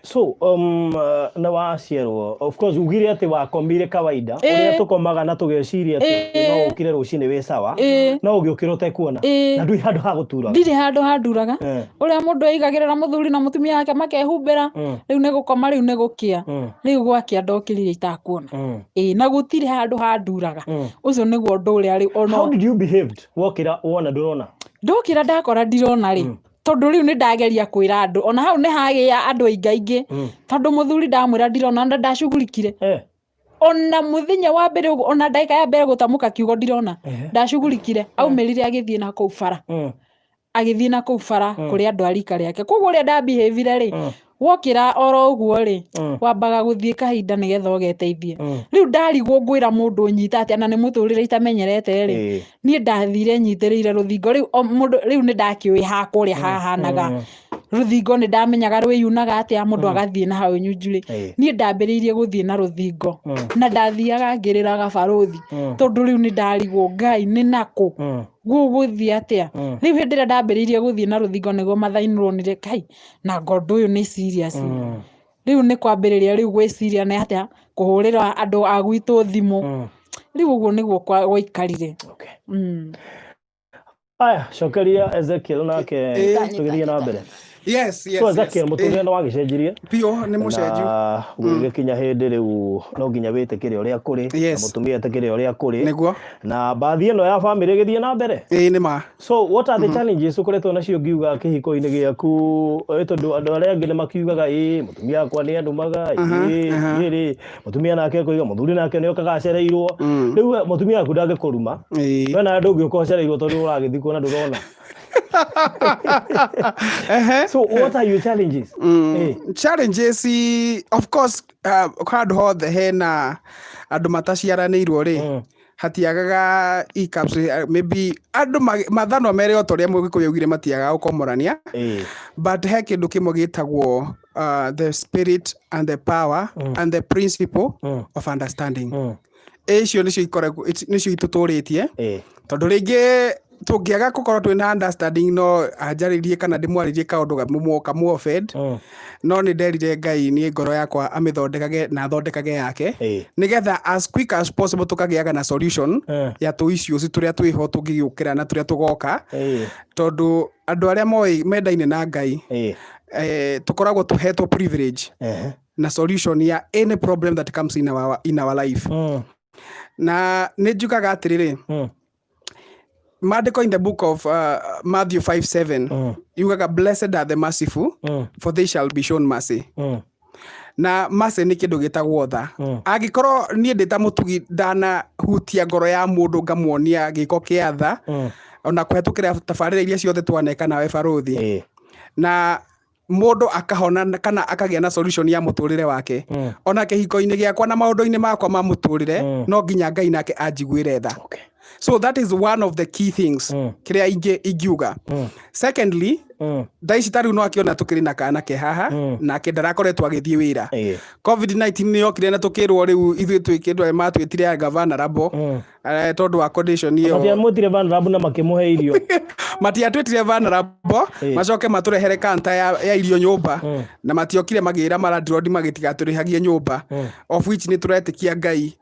B: So, na waciarwo, of course, ugire atĩ wakomire kawaida, ũrĩa tũkomaga na tũgeciria atĩ no ũkire rũcinĩ wĩ sawa, no ũgĩũkĩra ũtekuona. Na ndũrĩ handũ ha gũturaga.
C: Ndirĩ handũ handuraga. Ũrĩa mũndũ aigagĩrĩra mũthuri na mũtumia wake makehumbĩra, rĩu nĩ gũkoma, rĩu nĩ gũkĩa. Rĩu gwakĩa ndokĩrire itakuona. Na gũtirĩ handũ handuraga. Ũcio nĩguo ũndũ ũrĩa rĩu ona
B: How did you behave wokĩra wona ndũrona?
C: Ndokĩra ndakora ndirona rĩ, tondũ rĩu nĩ ndageria kwĩra andũ, ona hau nĩ hagĩa andũ aingaingĩ, tondũ mũthuri ndamwĩra ndirona, ona ndacugurikire. Ona mũthenya wa mbere ũguo, ona ndagĩka ya mbere gũtamũka kiugo ndirona, ndacugurikire, aumĩrire agĩthiĩ na kũu bara. Agĩthiĩ na kũu bara kũrĩ andũ a rika rĩake. Koguo ũrĩa ndambihĩvire rĩ, wokĩra oro ũguo rĩ, wambaga gũthiĩ kahinda nĩgetha ũgeteithie. Rĩu ndarigwo ngwĩra mũndũ ũnyita atĩa, na nĩ mũtũrĩre itamenyerete rĩ, niĩ ndathire nyitĩrĩire rũthingo. Rĩu o mũndũ, rĩu nĩ ndakĩũĩ hakwa ũrĩa hahanaga. Rũthingo nĩ ndamenyaga rwĩyunaga atĩa, mũndũ agathiĩ na hau nyunjurĩ. Niĩ ndambĩrĩirie gũthiĩ na rũthingo na ndathiaga ngĩrĩraga barũthi, tondũ rĩu nĩ ndarigwo Ngai nĩ nakũ, gũgũthiĩ atĩa. Rĩu hĩndĩ ĩrĩa ndambĩrĩirie gũthiĩ na rũthingo nĩguo mathainĩrwo nire kai na ngo ũndũ ũyũ nĩ serious. Rĩu nĩ kwambĩrĩria rĩu gwĩciria nĩ atĩa kũhũrĩra andũ a gwitũ thimũ. Rĩu ũguo nĩguo gwaikarire.
D: Aya, cokeria Ezekiel nake tũgĩthiĩ na mbere.
A: Yes.
D: So Ezekiel, mũtũrĩre nĩ wagĩcenjirie.
A: Biũ, nĩ mũcenju.
D: Na gũgĩkinya hĩndĩ rĩu no nginya wĩtĩkĩre ũrĩa kũrĩ, na mũtumia etĩkĩre ũrĩa kũrĩ. Na mbathi ĩno ya bamĩrĩ ĩgĩthiĩ na mbere.
A: Ĩĩ nĩ ma.
D: So what are the challenges ũkoretwo nacio ngiuga kĩhiko-inĩ gĩaku, tondũ andũ arĩa angĩ nĩ makiugaga ĩ mũtumia wakwa nĩ andumaga, ĩ niĩ rĩ mũtumia nake akoiga mũthuri nake nĩ okaga acereirwo. Rĩu we, mũtumia waku ndangĩkũruma, we nawe ndũngĩũka ũcereirwo tondũ ũragĩthiĩ kuona ndũrona. So what are your challenges?
A: Challenges, of course, handũ hothe hena andũ mataciaranĩirwo rĩ, hatiagaga hiccups, maybe andũ mathanwa mere o ta ũrĩa Mũgĩkũyũ augire matiagaga gũkomorania, but he kĩndũ kĩmwe gĩtagwo the spirit and the power and the principle of understanding. Icio nĩcio ikoragwo nĩcio itũtũrĩtie, tondũ rĩngĩ tũngĩaga gũkorwo twĩna understanding, no anjarĩrie kana ndĩmwarĩrie kaũndũ kamũ offend. No nĩ nderire Ngai niĩ ngoro yakwa amĩthondekage na athondekage yake, nĩgetha as quick as possible tũkagĩaga na solution ya tũ issues tũrĩa twĩho tũngĩgĩũkĩra na tũrĩa tũgoka, tondũ andũ arĩa moĩ mendaine na Ngai, tũkoragwo tũhetwo privilege na solution ya any problem that comes in our life. Na nĩ njugaga atĩrĩrĩ, maandĩko in the book of Matthew 5:7 yugaga, "Blessed are the merciful, for they shall be shown mercy." Na mercy nĩ kĩndũ gĩtagwo tha. Angĩkorwo niĩ ndĩ ta mũtugi ndanahutia ngoro ya mũndũ ngamuonia gĩko kĩa tha, ona kũhetũkĩra tabarĩra iria ciothe twaneka nawe barũthi, na mũndũ akahona kana akagĩa na solution ya mũtũrĩre wake, ona kĩhiko-inĩ gĩakwa na maũndũ-inĩ makwa ma mũtũrĩre, no nginya Ngai nake anjiguĩre tha. So that is one of the key things kĩrĩa ingiuga. Secondly, thaa ici ta rĩu no akĩona tũkĩrĩ na kana ke haha, nake ndarakoretwo agĩthiĩ wĩra. COVID-19 nĩ yokire na tũkĩrwo rĩu ithuĩ twĩkĩndwo matwĩtire anga vulnerable, tondũ wa condition ĩyo.
D: Matiamwĩtire vulnerable na makĩmũhe irio.
A: Matiatwĩtire vulnerable, macoke matũrehere kanta ya irio nyũmba, na matiokire magĩra malandlord magĩtigatũrĩhagie nyũmba, of which nĩ tũretĩkia Ngai,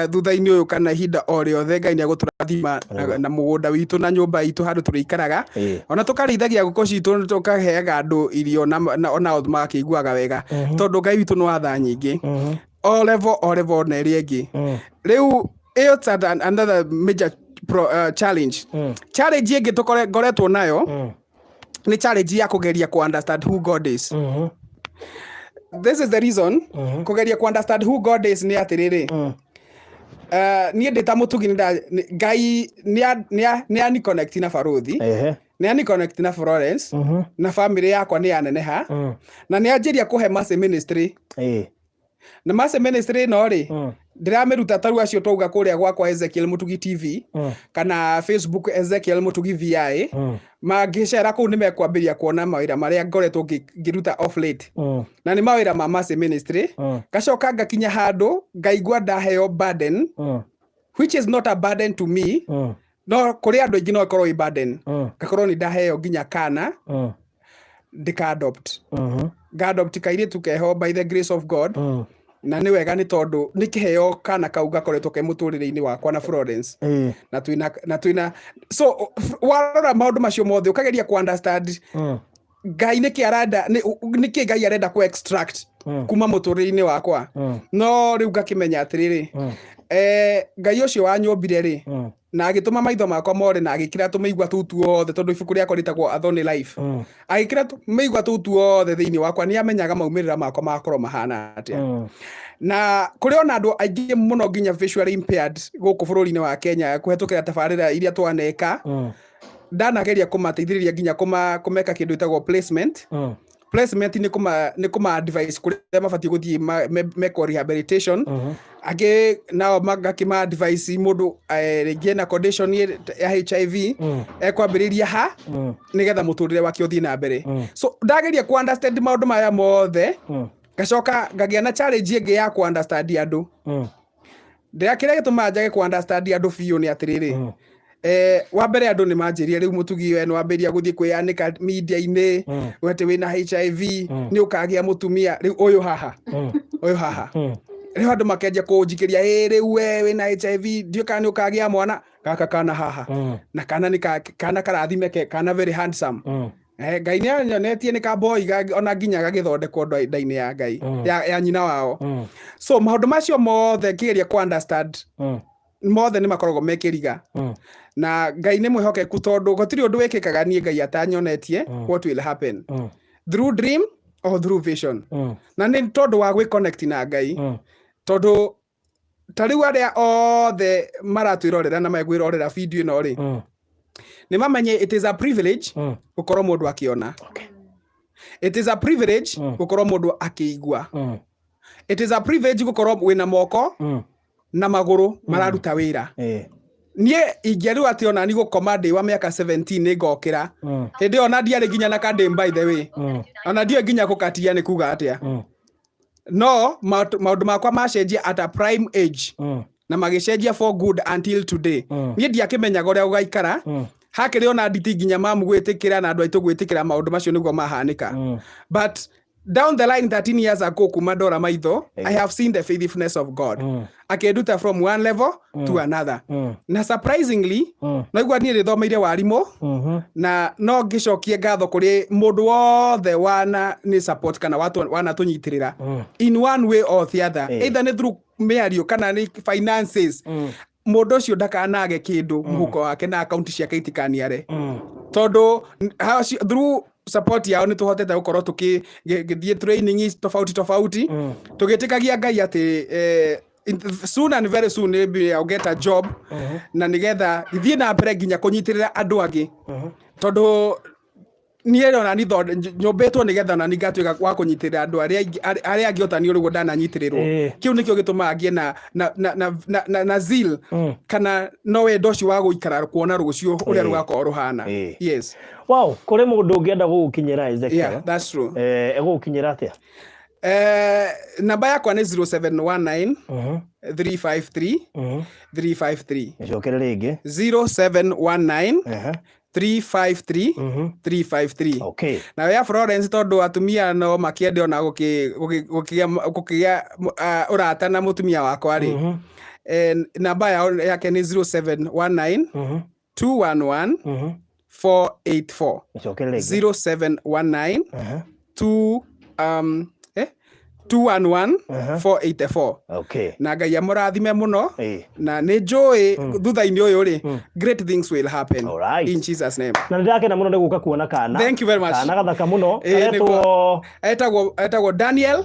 A: thutha-inĩ ũyũ kana ihinda o rĩothe Ngai nĩ egũtũrathima na mũgũnda witũ na nyũmba itũ handũ tũrĩikaraga, ona tũkarĩithagia ngũkũ citũ, tũkaheaga andũ irio na onao magakĩiguaga wega, tondũ Ngai witũ nĩ wa tha nyingĩ, o level o level na ĩrĩa ĩngĩ. Rĩu ĩyo it's another major challenge. Challenge ĩngĩ ngoretwo nayo nĩ challenge ya kũgeria ku understand who God is. This is the reason kũgeria ku understand who God is nĩ atĩrĩrĩ, niĩ ndĩ ta mũtugi Ngai nĩ ani connect na barũthi, nĩ ani connect na Florence, na family yakwa nĩ yaneneha, na nĩ anjĩria kũhe Mercy Ministry. Na Mercy Ministry ĩno rĩ, ndĩramĩruta taru acio twauga kũrĩa gwakwa Ezekiel Mũtugi TV kana Facebook Ezekiel Mũtugi VI, mangĩcera kũu nĩ mekwambĩrĩria kuona mawĩra marĩa ngoretwo ngĩruta off late, na nĩ mawĩra ma Mercy Ministry. Ngacoka ngakinya handũ ngaigua ndaheo burden, which is not a burden to me, no kũrĩ andũ aingĩ no ĩkorwo ĩ burden. Ngakorwo nĩ ndaheo nginya kana ndĩka adopt, nga adopt kairĩtu keho by the grace of God. Na nĩ wega nĩ tondũ nĩ kĩheo kana kau gakoretwo ke mũtũrĩre-inĩ wakwa na Florence. Na twĩna so warora maũndũ macio mothe ũkageria ku understand Ngai nĩkĩ arenda, nĩkĩ Ngai arenda ku extract kuma mũtũrĩre-inĩ wakwa. No rĩu ngakĩmenya atĩrĩrĩ, Ngai ũcio wanyũmbire rĩ, na agĩtũma maitho makwa more na agĩkĩra tũmĩigua tũu tuothe, tondũ ibuku rĩakwa rĩtagwo A Thorny Life, agĩkĩra tũmĩigua tũu tuothe thĩinĩ wakwa, nĩ amenyaga maumĩrĩra makwa magakorwo mahana atĩa. Na kũrĩ ona andũ aingĩ mũno nginya visually impaired gũkũ bũrũri-inĩ wa Kenya kũhetũkĩra tabarĩra iria twaneka, ndanageria kũmateithĩrĩria nginya kũmeka kĩndũ ĩtagwo placement. Placement nĩ kũma nĩ kũma advice kũrĩa mabatiĩ gũthiĩ mekwo rehabilitation. Angĩ nao magakĩma advice mũndũ rĩngĩ ena condition ya HIV ekwambĩrĩria ha nĩgetha mũtũrĩre wake ũthiĩ na mbere. So ndageria ku understand maũndũ maya mothe, ngacoka ngagĩa na challenge ĩngĩ ya ku understand andũ. Ndĩra kĩrĩa gĩtũmaga njage ku understand andũ biũ nĩ atĩrĩrĩ, wa mbere andũ nĩ manjĩrire rĩu mũtugi we nĩ wambĩrĩria gũthiĩ kwĩyanĩka media-inĩ, we atĩ wĩna HIV, nĩ ũkagĩa mũtumia rĩu ũyũ haha, ũyũ haha. Rĩu andũ makenjia kũnjikĩria, ĩ rĩu we wĩna HIV, ndiũĩ kana nĩ ũkagĩa mwana. Gaka kana haha na kana nĩ kana karathime ke, kana very handsome. Ngai nĩ anyonetie nĩ kamboi ona nginya gagĩthondekwo nda-inĩ ya Ngai, ya nyina wao. So maũndũ macio mothe ngĩgeria ku understand mothe nĩ makoragwo me kĩriga. Na Ngai nĩ mwĩhokeku tondũ gũtirĩ ũndũ wĩkĩkaga niĩ Ngai atanyonetie what will happen through dream or through vision. Na nĩ tondũ wa gwĩ connect na Ngai, tondũ ta rĩu arĩa othe maratwĩrorera na megwĩrorera video ĩno rĩ, nĩ mamenye it is a privilege gũkorwo mũndũ akĩona. It is a privilege gũkorwo mũndũ akĩigua. It is a privilege gũkorwo wĩna moko na magũrũ mararuta wĩra. Niĩ ingĩerirwo atĩ ona ni gũkoma ndĩ wa mĩaka 17 nĩ ngokĩra, hĩndĩ ĩyo ona ndiarĩ nginya na kadem, by the way, ona ndiũĩ nginya gũkatia nĩ kuga atĩa. No maũndũ makwa macenjia at a prime age na magĩcenjia for good until today. Niĩ ndiakĩmenyaga ũrĩa gũgaikara. Hakĩrĩ ona nditi nginya mamu gwĩtĩkĩra na andũ aitũ gwĩtĩkĩra maũndũ macio nĩguo mahanĩka. But down the line, 13 years ago, kuma ndora maitho, I have seen the faithfulness of God akĩnduta from one level to another. Na surprisingly, naigua niĩ ndĩthomeire warimũ, na no ngĩcokie ngatho kũrĩ mũndũ wothe wana nĩ support kana wanatũnyitĩrĩra in one way or the other, either nĩ through mĩario kana nĩ finances. Mũndũ ũcio ndakanage kĩndũ mũhuko wake na akaunti ciake itikaniare, tondũ through support yao nĩ tũhotete gũkorwo tũkĩthiĩ training tofauti tofauti, tũgĩtĩkagia Ngai atĩ soon and very soon maybe I'll get a job, na nĩgetha ithiĩ na mbere nginya kũnyitĩrĩra andũ angĩ, tondũ niĩ ona ni nyũmbĩtwo nĩgetha ona ni ngatuĩka wa kũnyitĩrĩra andũ arĩa angĩ ota niĩ ũguo ndananyitĩrĩrwo. Kĩu nĩkĩo gĩtũmaga ngĩe na zeal kana no wendo ũcio wa gũikara kuona rũciũ ũrĩa rũgakorwo rũhana. Yes.
D: Wow, kũrĩ mũndũ ũngĩenda gũgũkinyĩra, Ezekiel?
A: Yeah, that's true.
D: Egũgũkinyĩra atĩa?
A: Namba yakwa nĩ 0719 353 353.
B: Ĩcokere rĩngĩ.
A: 0719 353 353. Nayo ya Florence, tondũ atumia no makĩende ona gũkĩgĩa ũrata na mũtumia wakwa rĩ, namba yao yake nĩ 0719 211 484.
B: Ĩcokere rĩngĩ.
A: 0719 2 211 484. Na Ngai amũrathime mũno. Na nĩ njũĩ thutha-inĩ ũyũ rĩ, great things will happen. In Jesus' name.
D: Na nĩ ndakena mũno nĩ gũka kuona kana.
A: Thank you very much.
D: Kana gathaka mũno. Karetwo?
A: Etagwo Daniel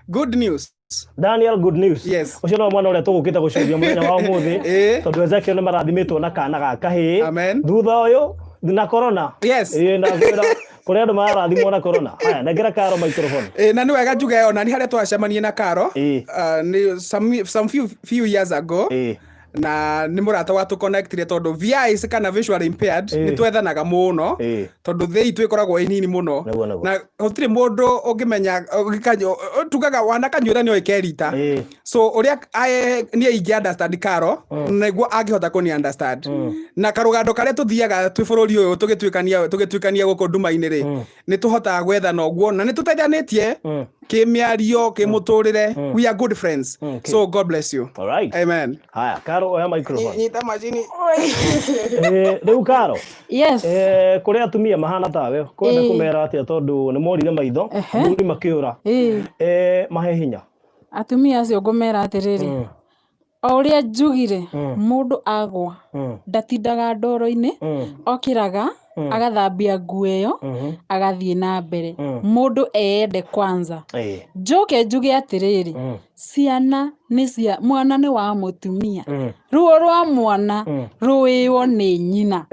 A: Good News.
D: Daniel Good News.
A: Yes.
D: Ũcio no mwana ũrĩa tũgũkĩte gũcuria mũthenya wa ũmũthĩ, tondũ Ezekiel nĩ marathimĩtwo na kana ga kahĩĩ.
A: Amen.
D: Thutha ũyũ na corona.
A: Yes.
D: Ĩĩ, na kwĩra kũrĩ andũ mararathimwo na corona. Haya, nengera Karo microphone.
A: Na nĩ wega njuge ona nĩ harĩa twacemanie na Karo nĩ some few years ago, na nĩ mũrata wa tũconnectire, tondũ VIs kana visually impaired nĩ twethanaga mũno, tondũ thĩ itũ ĩkoragwo ĩ nini mũno.
B: Nĩguo, nĩguo.
A: Na gũtirĩ mũndũ ũngĩmenya tugaga wanakanyuĩra nĩ oĩ kerita. So ũrĩa niĩ ingĩ understand Karo nĩguo angĩhota kũni understand, na karũgando karĩa tũthiaga twĩ bũrũri ũyũ tũgĩtuĩkania gũkũ nduma-inĩ rĩ, nĩ tũhotaga gwethana ũguo na nĩ tũteithanĩtie kĩmĩario, kĩmũtũrĩre. We are good friends. So God bless you.
D: All right.
A: Amen.
D: Haya, Karo, oya microphone.
A: Nyita macini.
D: Rĩu Karo,
C: Yes.
D: Kũrĩ atumia mahana tawe, kwenda kũmera atĩa, tondũ nĩ morire maitho, athuri makĩũra? Mahe hinya.
C: Atumia acio ngũmera atĩrĩrĩ, o ũrĩa njugire, mũndũ agwa ndatindaga ndoro-inĩ, okĩraga agathambia nguo ĩyo, agathiĩ na mbere. Mũndũ eyende kwanza. Njoke njuge atĩrĩrĩ, Ciana nĩ cia mwana nĩ wa mũtumia. Ruo rwa mwana rũĩo nĩ nyina.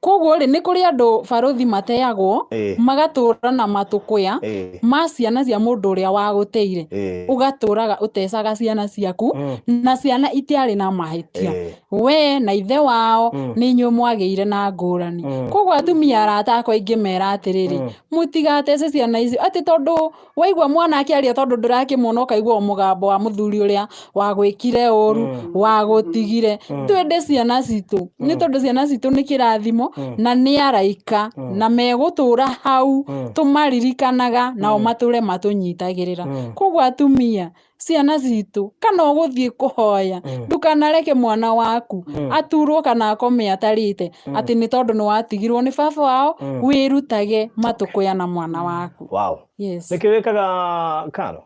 C: Koguo rĩ, nĩ kũrĩ andũ barũthi mateagwo magatũra na matũkũya ma ciana cia mũndũ ũrĩa wagũteire. Ũgatũraga ũtecaga ciana ciaku na ciana itiarĩ na mahĩtia. We na ithe wao nĩ inyuĩ mwagĩire na ngũrani. Koguo atumia arata akwa ingĩmera atĩrĩrĩ, mũtigatece ciana icio atĩ tondũ waigua mwana akĩaria tondũ ndũrakĩmuona ũkaigua o mũgambo wa mũthuri ũrĩa wagwĩkire ũru, wagũtigire. Twende ciana citũ nĩ tondũ ciana citũ nĩ kĩrathimo na nĩ araika na megũtũra hau tũmaririkanaga nao matũre matũnyitagĩrĩra. Koguo atumia ciana citũ kana ũgũthiĩ kũhoya ndũkanareke mwana waku aturwo kana akome atarĩte atĩ nĩ tondũ nĩ watigirwo nĩ baba wao. Wĩrutage matũkũya na mwana waku.
B: Wow.
C: Yes.
B: Nĩkĩ wĩkaga, Karo?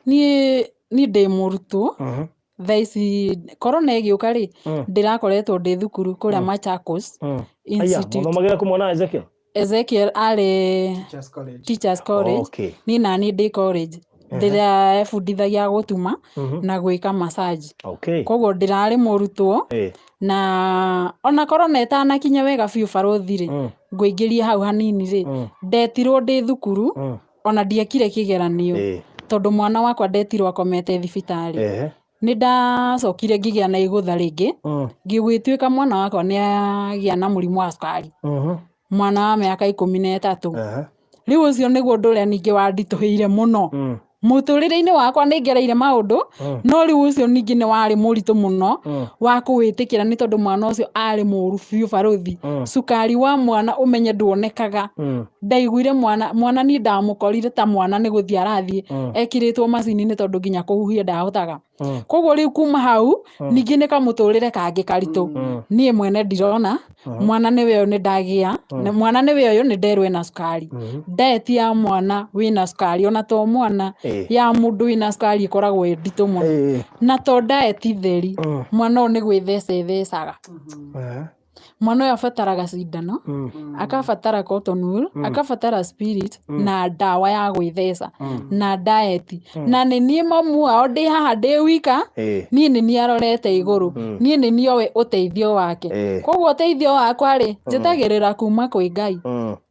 C: Niĩ ndĩ mũrutwo. Thaa ici corona ĩgĩũka rĩ, ndĩrakoretwo ndĩ thukuru kũrĩa Machakos
B: Aya,
C: Institute.
B: mũthomagĩra kũ mwana Ezekiel?
C: Ezekiel arĩ
A: Teachers College.
C: Teachers College. Niĩ naniĩ ndĩ college ndĩrebundithagia gũtuma na gwĩka massage. Koguo ndĩrarĩ mũrutwo na ona corona ĩtanakinya wega biũ barũthi rĩ, ngũingĩrie hau hanini rĩ, ndetirwo ndĩ thukuru ona ndiekire kĩgeranio tondũ mwana wakwa ndetirwo akomete thibitarĩ. Nĩ ndacokire ngĩgĩa na igũtha rĩngĩ, ngĩgwĩtuĩka mwana wakwa nĩ agĩa na mũrimũ wa cukari, mwana wa mĩaka 13. Rĩu ũcio nĩguo ũndũ ũrĩa ningĩ wanditũhĩire mũno mũtũrĩre-inĩ wakwa. Nĩ ngereire maũndũ, no rĩu ũcio ningĩ nĩ warĩ mũritũ mũno wa kũwĩtĩkĩra nĩ tondũ mwana ũcio arĩ mũru biũ barũthi. Cukari wa mwana ũmenye nduonekaga. Ndaiguire mwana mwana niĩ ndamũkorire ta mwana nĩ gũthiĩ arathiĩ ekĩrĩtwo macini nĩ tondũ nginya kũhuhia ndahotaga. Koguo rĩu kuma hau ningĩ nĩ kamũtũrĩre kangĩ karitũ. Niĩ mwene ndirona mwana nĩwe ũyũ nĩ ndagĩa mwana nĩwe ũyũ nĩ nderwo ena cukari. Diet ya mwana wĩna cukari, ona to mwana, ya mũndũ wĩna cukari ĩkoragwo ĩ nditũ mũno. Na to diet theri, mwana ũyũ nĩ gwĩtheca ĩthecaga. Mwana ũyũ abataraga cindano, akabatara cotton wool, akabatara spirit na ndawa ya gwĩtheca na diet. Na nĩ niĩ mamu wao ndĩ haha ndĩ wika. Niĩ nĩ niĩ arorete igũrũ, niĩ nĩ niĩ oĩ ũteithio wake. Koguo ũteithio wakwa rĩ, njĩtagĩrĩra kuma kwĩ Ngai.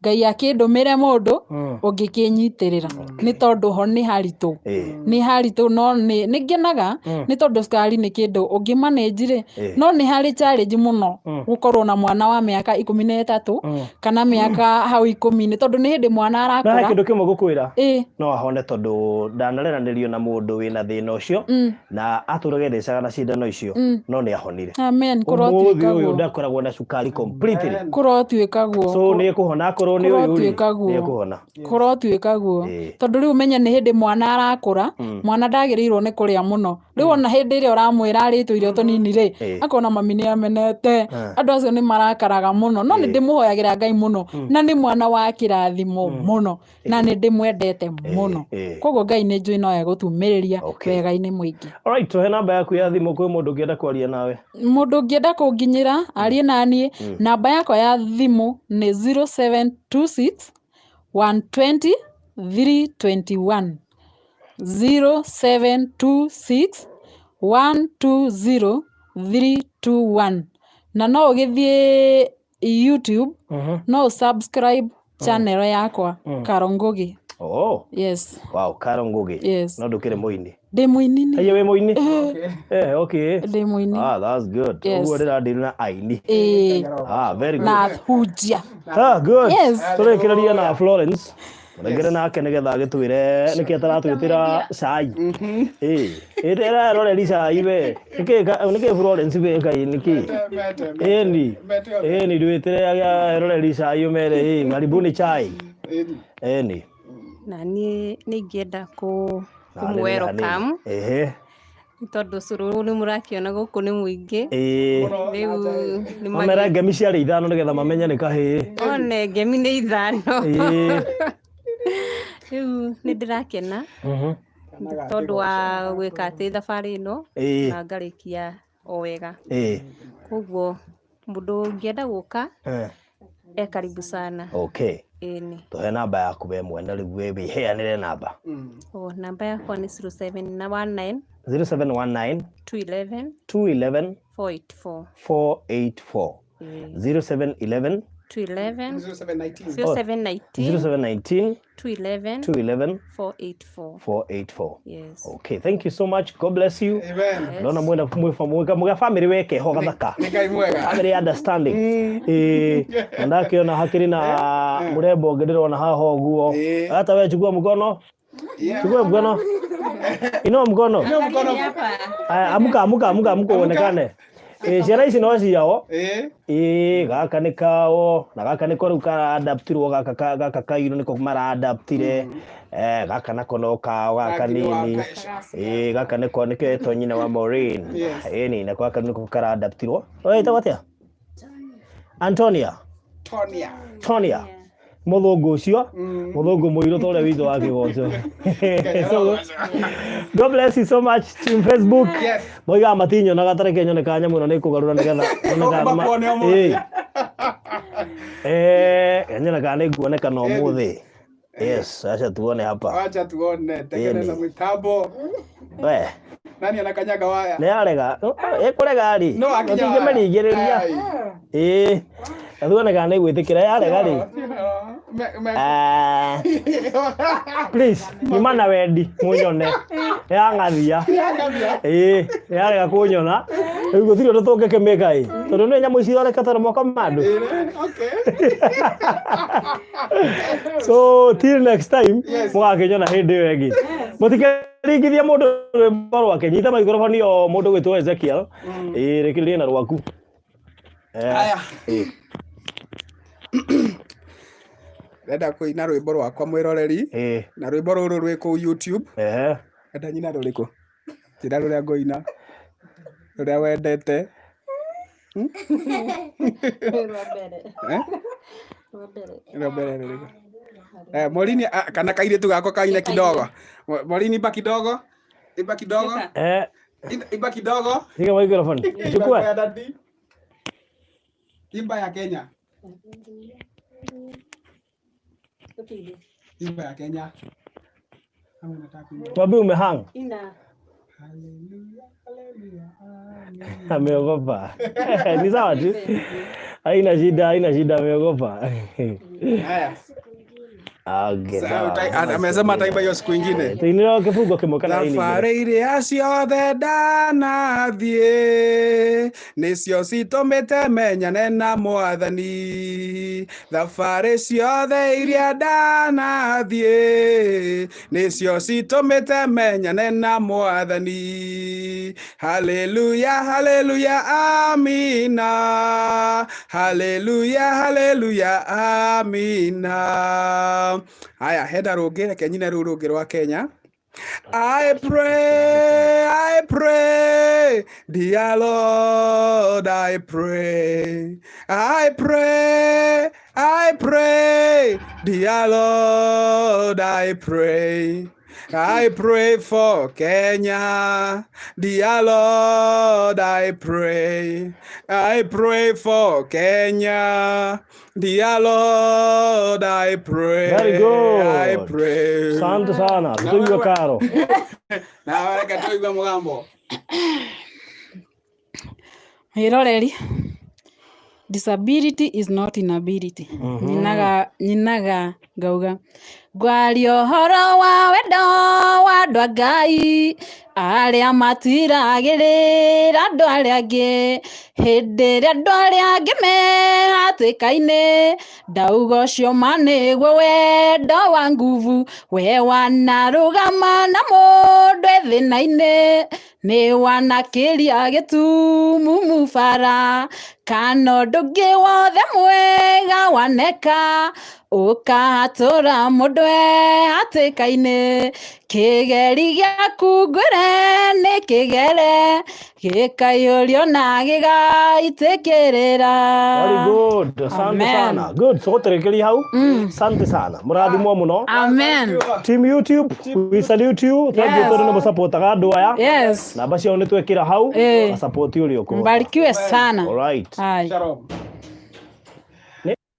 C: Ngai akĩndũmĩre mũndũ ũngĩkĩnyitĩrĩra nĩ tondũ ho nĩ haritũ. Nĩ haritũ, no nĩ ngenaga nĩ tondũ cukari nĩ kĩndũ ũngĩ manage rĩ, no nĩ harĩ challenge mũno gũkorwo na mwana wa mĩaka 13 kana mĩaka hau 10 nĩ tondũ nĩ hĩndĩ mwana
B: Na he
C: arakũra.
B: kĩndũ kĩmwe ngũkwĩra. No ahone tondũ ndanareranĩrio na mũndũ wĩna thĩna ũcio na atũraga ethecaga na cindano icio, no nĩ ahonire.
C: Amen.
B: Ũmũthĩ
C: Kũrotuĩka
B: ũyũ
C: guo.
B: ndakoragwo na cukari completely.
C: Kũrotuĩka guo.
B: So nĩ ekũhona akorwo nĩ ũyũ rĩ,
C: Kũrotuĩka guo.
B: nĩ ekũhona.
C: Kũrotuĩka guo. Tondũ rĩu ũmenye nĩ hĩndĩ mwana arakũra. Mwana ndagĩrĩirwo nĩ kũrĩa mũno. Rĩu ona hĩndĩ ĩrĩa ũramwĩra arĩe tũirio tũnini rĩ, akona mami nĩ amenete. Andũ acio nĩ marakaraga mũno, no nĩ ndĩmũhoyagĩra Ngai mũno na nĩ mwana wa kĩrathimo mũno na nĩ ndĩmwendete mũno. Koguo Ngai nĩ njũĩ no egũtumĩrĩria wega-inĩ mũingĩ.
B: Alright, tũhe namba yaku ya thimũ kwĩ mũndũ ũngĩenda kwaria nawe.
C: Mũndũ ũngĩenda kũnginyĩra arie naniĩ, namba yakwa ya thimũ nĩ 0726 120 321, 0726 120 321. Na no ũgĩthiĩ YouTube, no subscribe channel yakwa, Karo Ngugi.
B: Oh,
C: Yes.
B: Wow, Karo Ngugi.
C: Yes.
B: No ndũkĩrĩ mũini?
C: Ndĩ mũini nĩ.
B: Aya, wĩ mũini? Eh, okay.
C: Ndĩ mũini.
B: Ah, that's good.
C: Yes.
B: Ũguo ndĩrandiru na aini.
C: Ĩĩ.
B: Ah, very good.
C: Na hunjia.
B: Ah, good.
C: Yes.
B: Tũrĩkĩrĩria na Florence. Mũrengere nake nĩgetha agĩtwĩre nĩkĩ ataratwĩtĩra cai. Ĩĩ. Ĩtĩra eroreri cai we. Nĩkĩ Florence we Ngai nĩkĩ? Ĩni. Ĩni ndwĩtĩre eroreri cai ũmere ĩ karibuni chai. Ĩni.
E: Na niĩ nĩ ingĩenda kũ kũmũ welcome nĩ tondũ cũrũ nĩ mũrakĩona gũkũ nĩ mũingĩ. Rĩu nĩ
B: Mamere ngemi ciarĩ ithano nĩgetha mamenye nĩ kahĩĩ.
E: One ngemi nĩ ithano. Rĩu nĩ ndĩrakena tondũ wa gwĩka atĩ thabarĩ ĩno na ngarĩkia o wega. Koguo mũndũ ũngĩenda gũka e karibu sana. Ĩni.
B: Tũhe namba yaku we mwene rĩu, we wĩheanĩre namba.
E: O namba yakwa nĩ 07 na 19.
B: 0719
E: 211
B: 211
E: 484.
B: 484. 0711
E: 211
A: 0719.
E: 0719
B: 0719
E: 211
B: 211
E: 484.
B: 484.
E: Yes.
B: Okay, thank you so much. God bless you.
A: Amen.
B: Ndona mwena mwega mwega family weke ho gathaka.
A: Nĩ Ngai mwega.
B: Family understanding. Eh, na ndakiona hakiri na murembo ũngĩ ndĩrona haha ũguo.
A: Eh.
B: Hata wewe chukua mkono.
A: Yeah.
B: Chukua mkono. Inua mkono.
A: Inua mkono.
B: Aya, amuka amuka amuka amuka uonekane. Eh, ciana ici no ciao.
A: Eh.
B: Ĩĩ gaka nĩ kao na gaka nĩko rĩu karaadaptirwo gaka gaka kairũ nĩko maraadaptire eh, gaka nako no kao gaka
A: Gaki nĩ wa
B: nini
A: pressure.
B: ĩĩ gaka nĩko nĩkĩo etwo nyina wa Maureen
A: Yes.
B: ĩni nako gaka nĩko karaadaptirwo we ĩtagwo atĩa Antonia
A: Tonia.
B: Tonia mũthũngũ ũcio mũthũngũ mũirũ ta ũrĩa witũ wa kĩgoco. So, God bless you so much team Facebook.
A: Yes.
B: Moigaga matinyonaga tareke nyone ka nyamũ ĩno nĩ kũgarũra nĩgetha nyone kana nĩ ma-
A: Makuone ũmũthĩ.
B: Ĩĩ. Eh, nyone kana nĩ nguonekana ũmũthĩ. Yes, acha tuone hapa.
A: Wacha tuone tengeneza
B: Ĩni.
A: mitambo.
B: We,
A: Nani anakanyaga waya?
B: nĩ yarega. Ĩkũrega rĩ.
A: No akinya waya.
B: Tũtingĩmĩringĩrĩria.
A: Ai.
B: Ĩĩ. Na tuone kana nĩ gwĩtĩkĩra yarega rĩ.
A: Me-
B: Ah, please, nyuma na wendi munyone. Yang'athia.
A: Yangathia.
B: Ĩĩ, yarega kũnyona. Rĩu gũtirĩ ũndũ tũngĩkĩmĩka ĩ. Tondũ nĩ nyamũ ici ithondeketwo na moko ma andũ.
A: Okay.
B: So till next time
A: Yes.
B: mũgakĩnyona hĩndĩ ĩyo ĩngĩ. Mũtikeringithie mũndũ rwĩmbo rwake. Nyita maikroboni o mũndũ gwĩtwo Ezekiel. Ĩĩ, rĩkĩrĩrie na rwaku. Eh,
A: Aya.
B: ĩĩ.
A: Ndenda kũina rwĩmbo rwakwa mwĩroreri
B: Ĩĩ.
A: na rwĩmbo rũrũ rwĩ kũu YouTube.
B: Ehe.
A: Enda nyina rũrĩkũ? Njĩra rũrĩa ngũina. Rũrĩa wendete. Eh? Rwa mbere rũrĩkũ? Eh, Morini ah, kana kairĩtu gakwa kaine kidogo. Morini imba kidogo. Imba kidogo.
B: Eh,
A: Imba kidogo.
B: shika microphone.
A: Imba
B: Chukua.
A: ya daddy. Imba ya Kenya. Imba ya Kenya. Kama unataka kuimba.
B: Mwambie umehang.
E: Ina.
A: Hallelujah, hallelujah, amen.
B: Ameogopa. Ni sawa tu. Haina shida, haina shida ameogopa.
A: Haya.
B: Okay,
A: Sawa,
B: sawa.
A: amesema ataimba hiyo siku ingine.
B: Tuinire kĩbungo kĩmwe kana raini igĩrĩ.
A: Thabarĩ iria ciothe ndanathiĩ nĩcio citũmĩte menyane na mwathani. Thabarĩ ciothe iria ndanathiĩ nĩcio citũmĩte menyane na mwathani. Haleluya, haleluya, amina. Haleluya, haleluya, amina. Haya, henda rũngĩ, reke nyine rũu rũngĩ rwa Kenya. I pray, I pray, dear Lord, I pray. I pray, I pray, dear Lord, I pray. I pray for Kenya, dear Lord, I pray. I pray for Kenya, dear Lord, I pray.
B: Very good.
A: I pray.
B: Asante sana. Tũigue karo.
A: Na reke tũigue mũgambo.
C: Mwĩroreri, disability is not inability. Nyinaga nyinaga ngauga ngwaria ũhoro wa wendo wa andũ a Ngai arĩa matiragĩrĩra andũ arĩa angĩ hĩndĩ ĩrĩa andũ arĩa angĩ me hatĩka-inĩ ndauga ũcio ma nĩguo wendo wa nguvu we wanarũgama na mũndũ e thĩna-inĩ nĩ wanakĩria gĩtumumu bara kana ũndũ ũngĩ wothe mwega waneka ũkahatũra mũndũ e hatĩka-inĩ kĩgeri gĩaku ngwĩre nĩ kĩgere gĩkaiyũrio na gĩgaitĩkĩrĩra.
B: Very good. Asante
C: Amen.
B: sana. Good. So tũrĩkĩrie hau. Asante sana. Mũrathimwo mũno.
C: Amen.
B: Team YouTube, we salute you. Thank you
C: Yes.
B: tondũ nĩ mũsupportaga andũ aya.
C: Yes.
B: Namba ciao nĩ twekĩra hau.
C: Eh.
B: Na support ũrĩa ũkũhota.
C: Mbarikiwe sana.
B: All right.
C: Hai.
A: Shalom.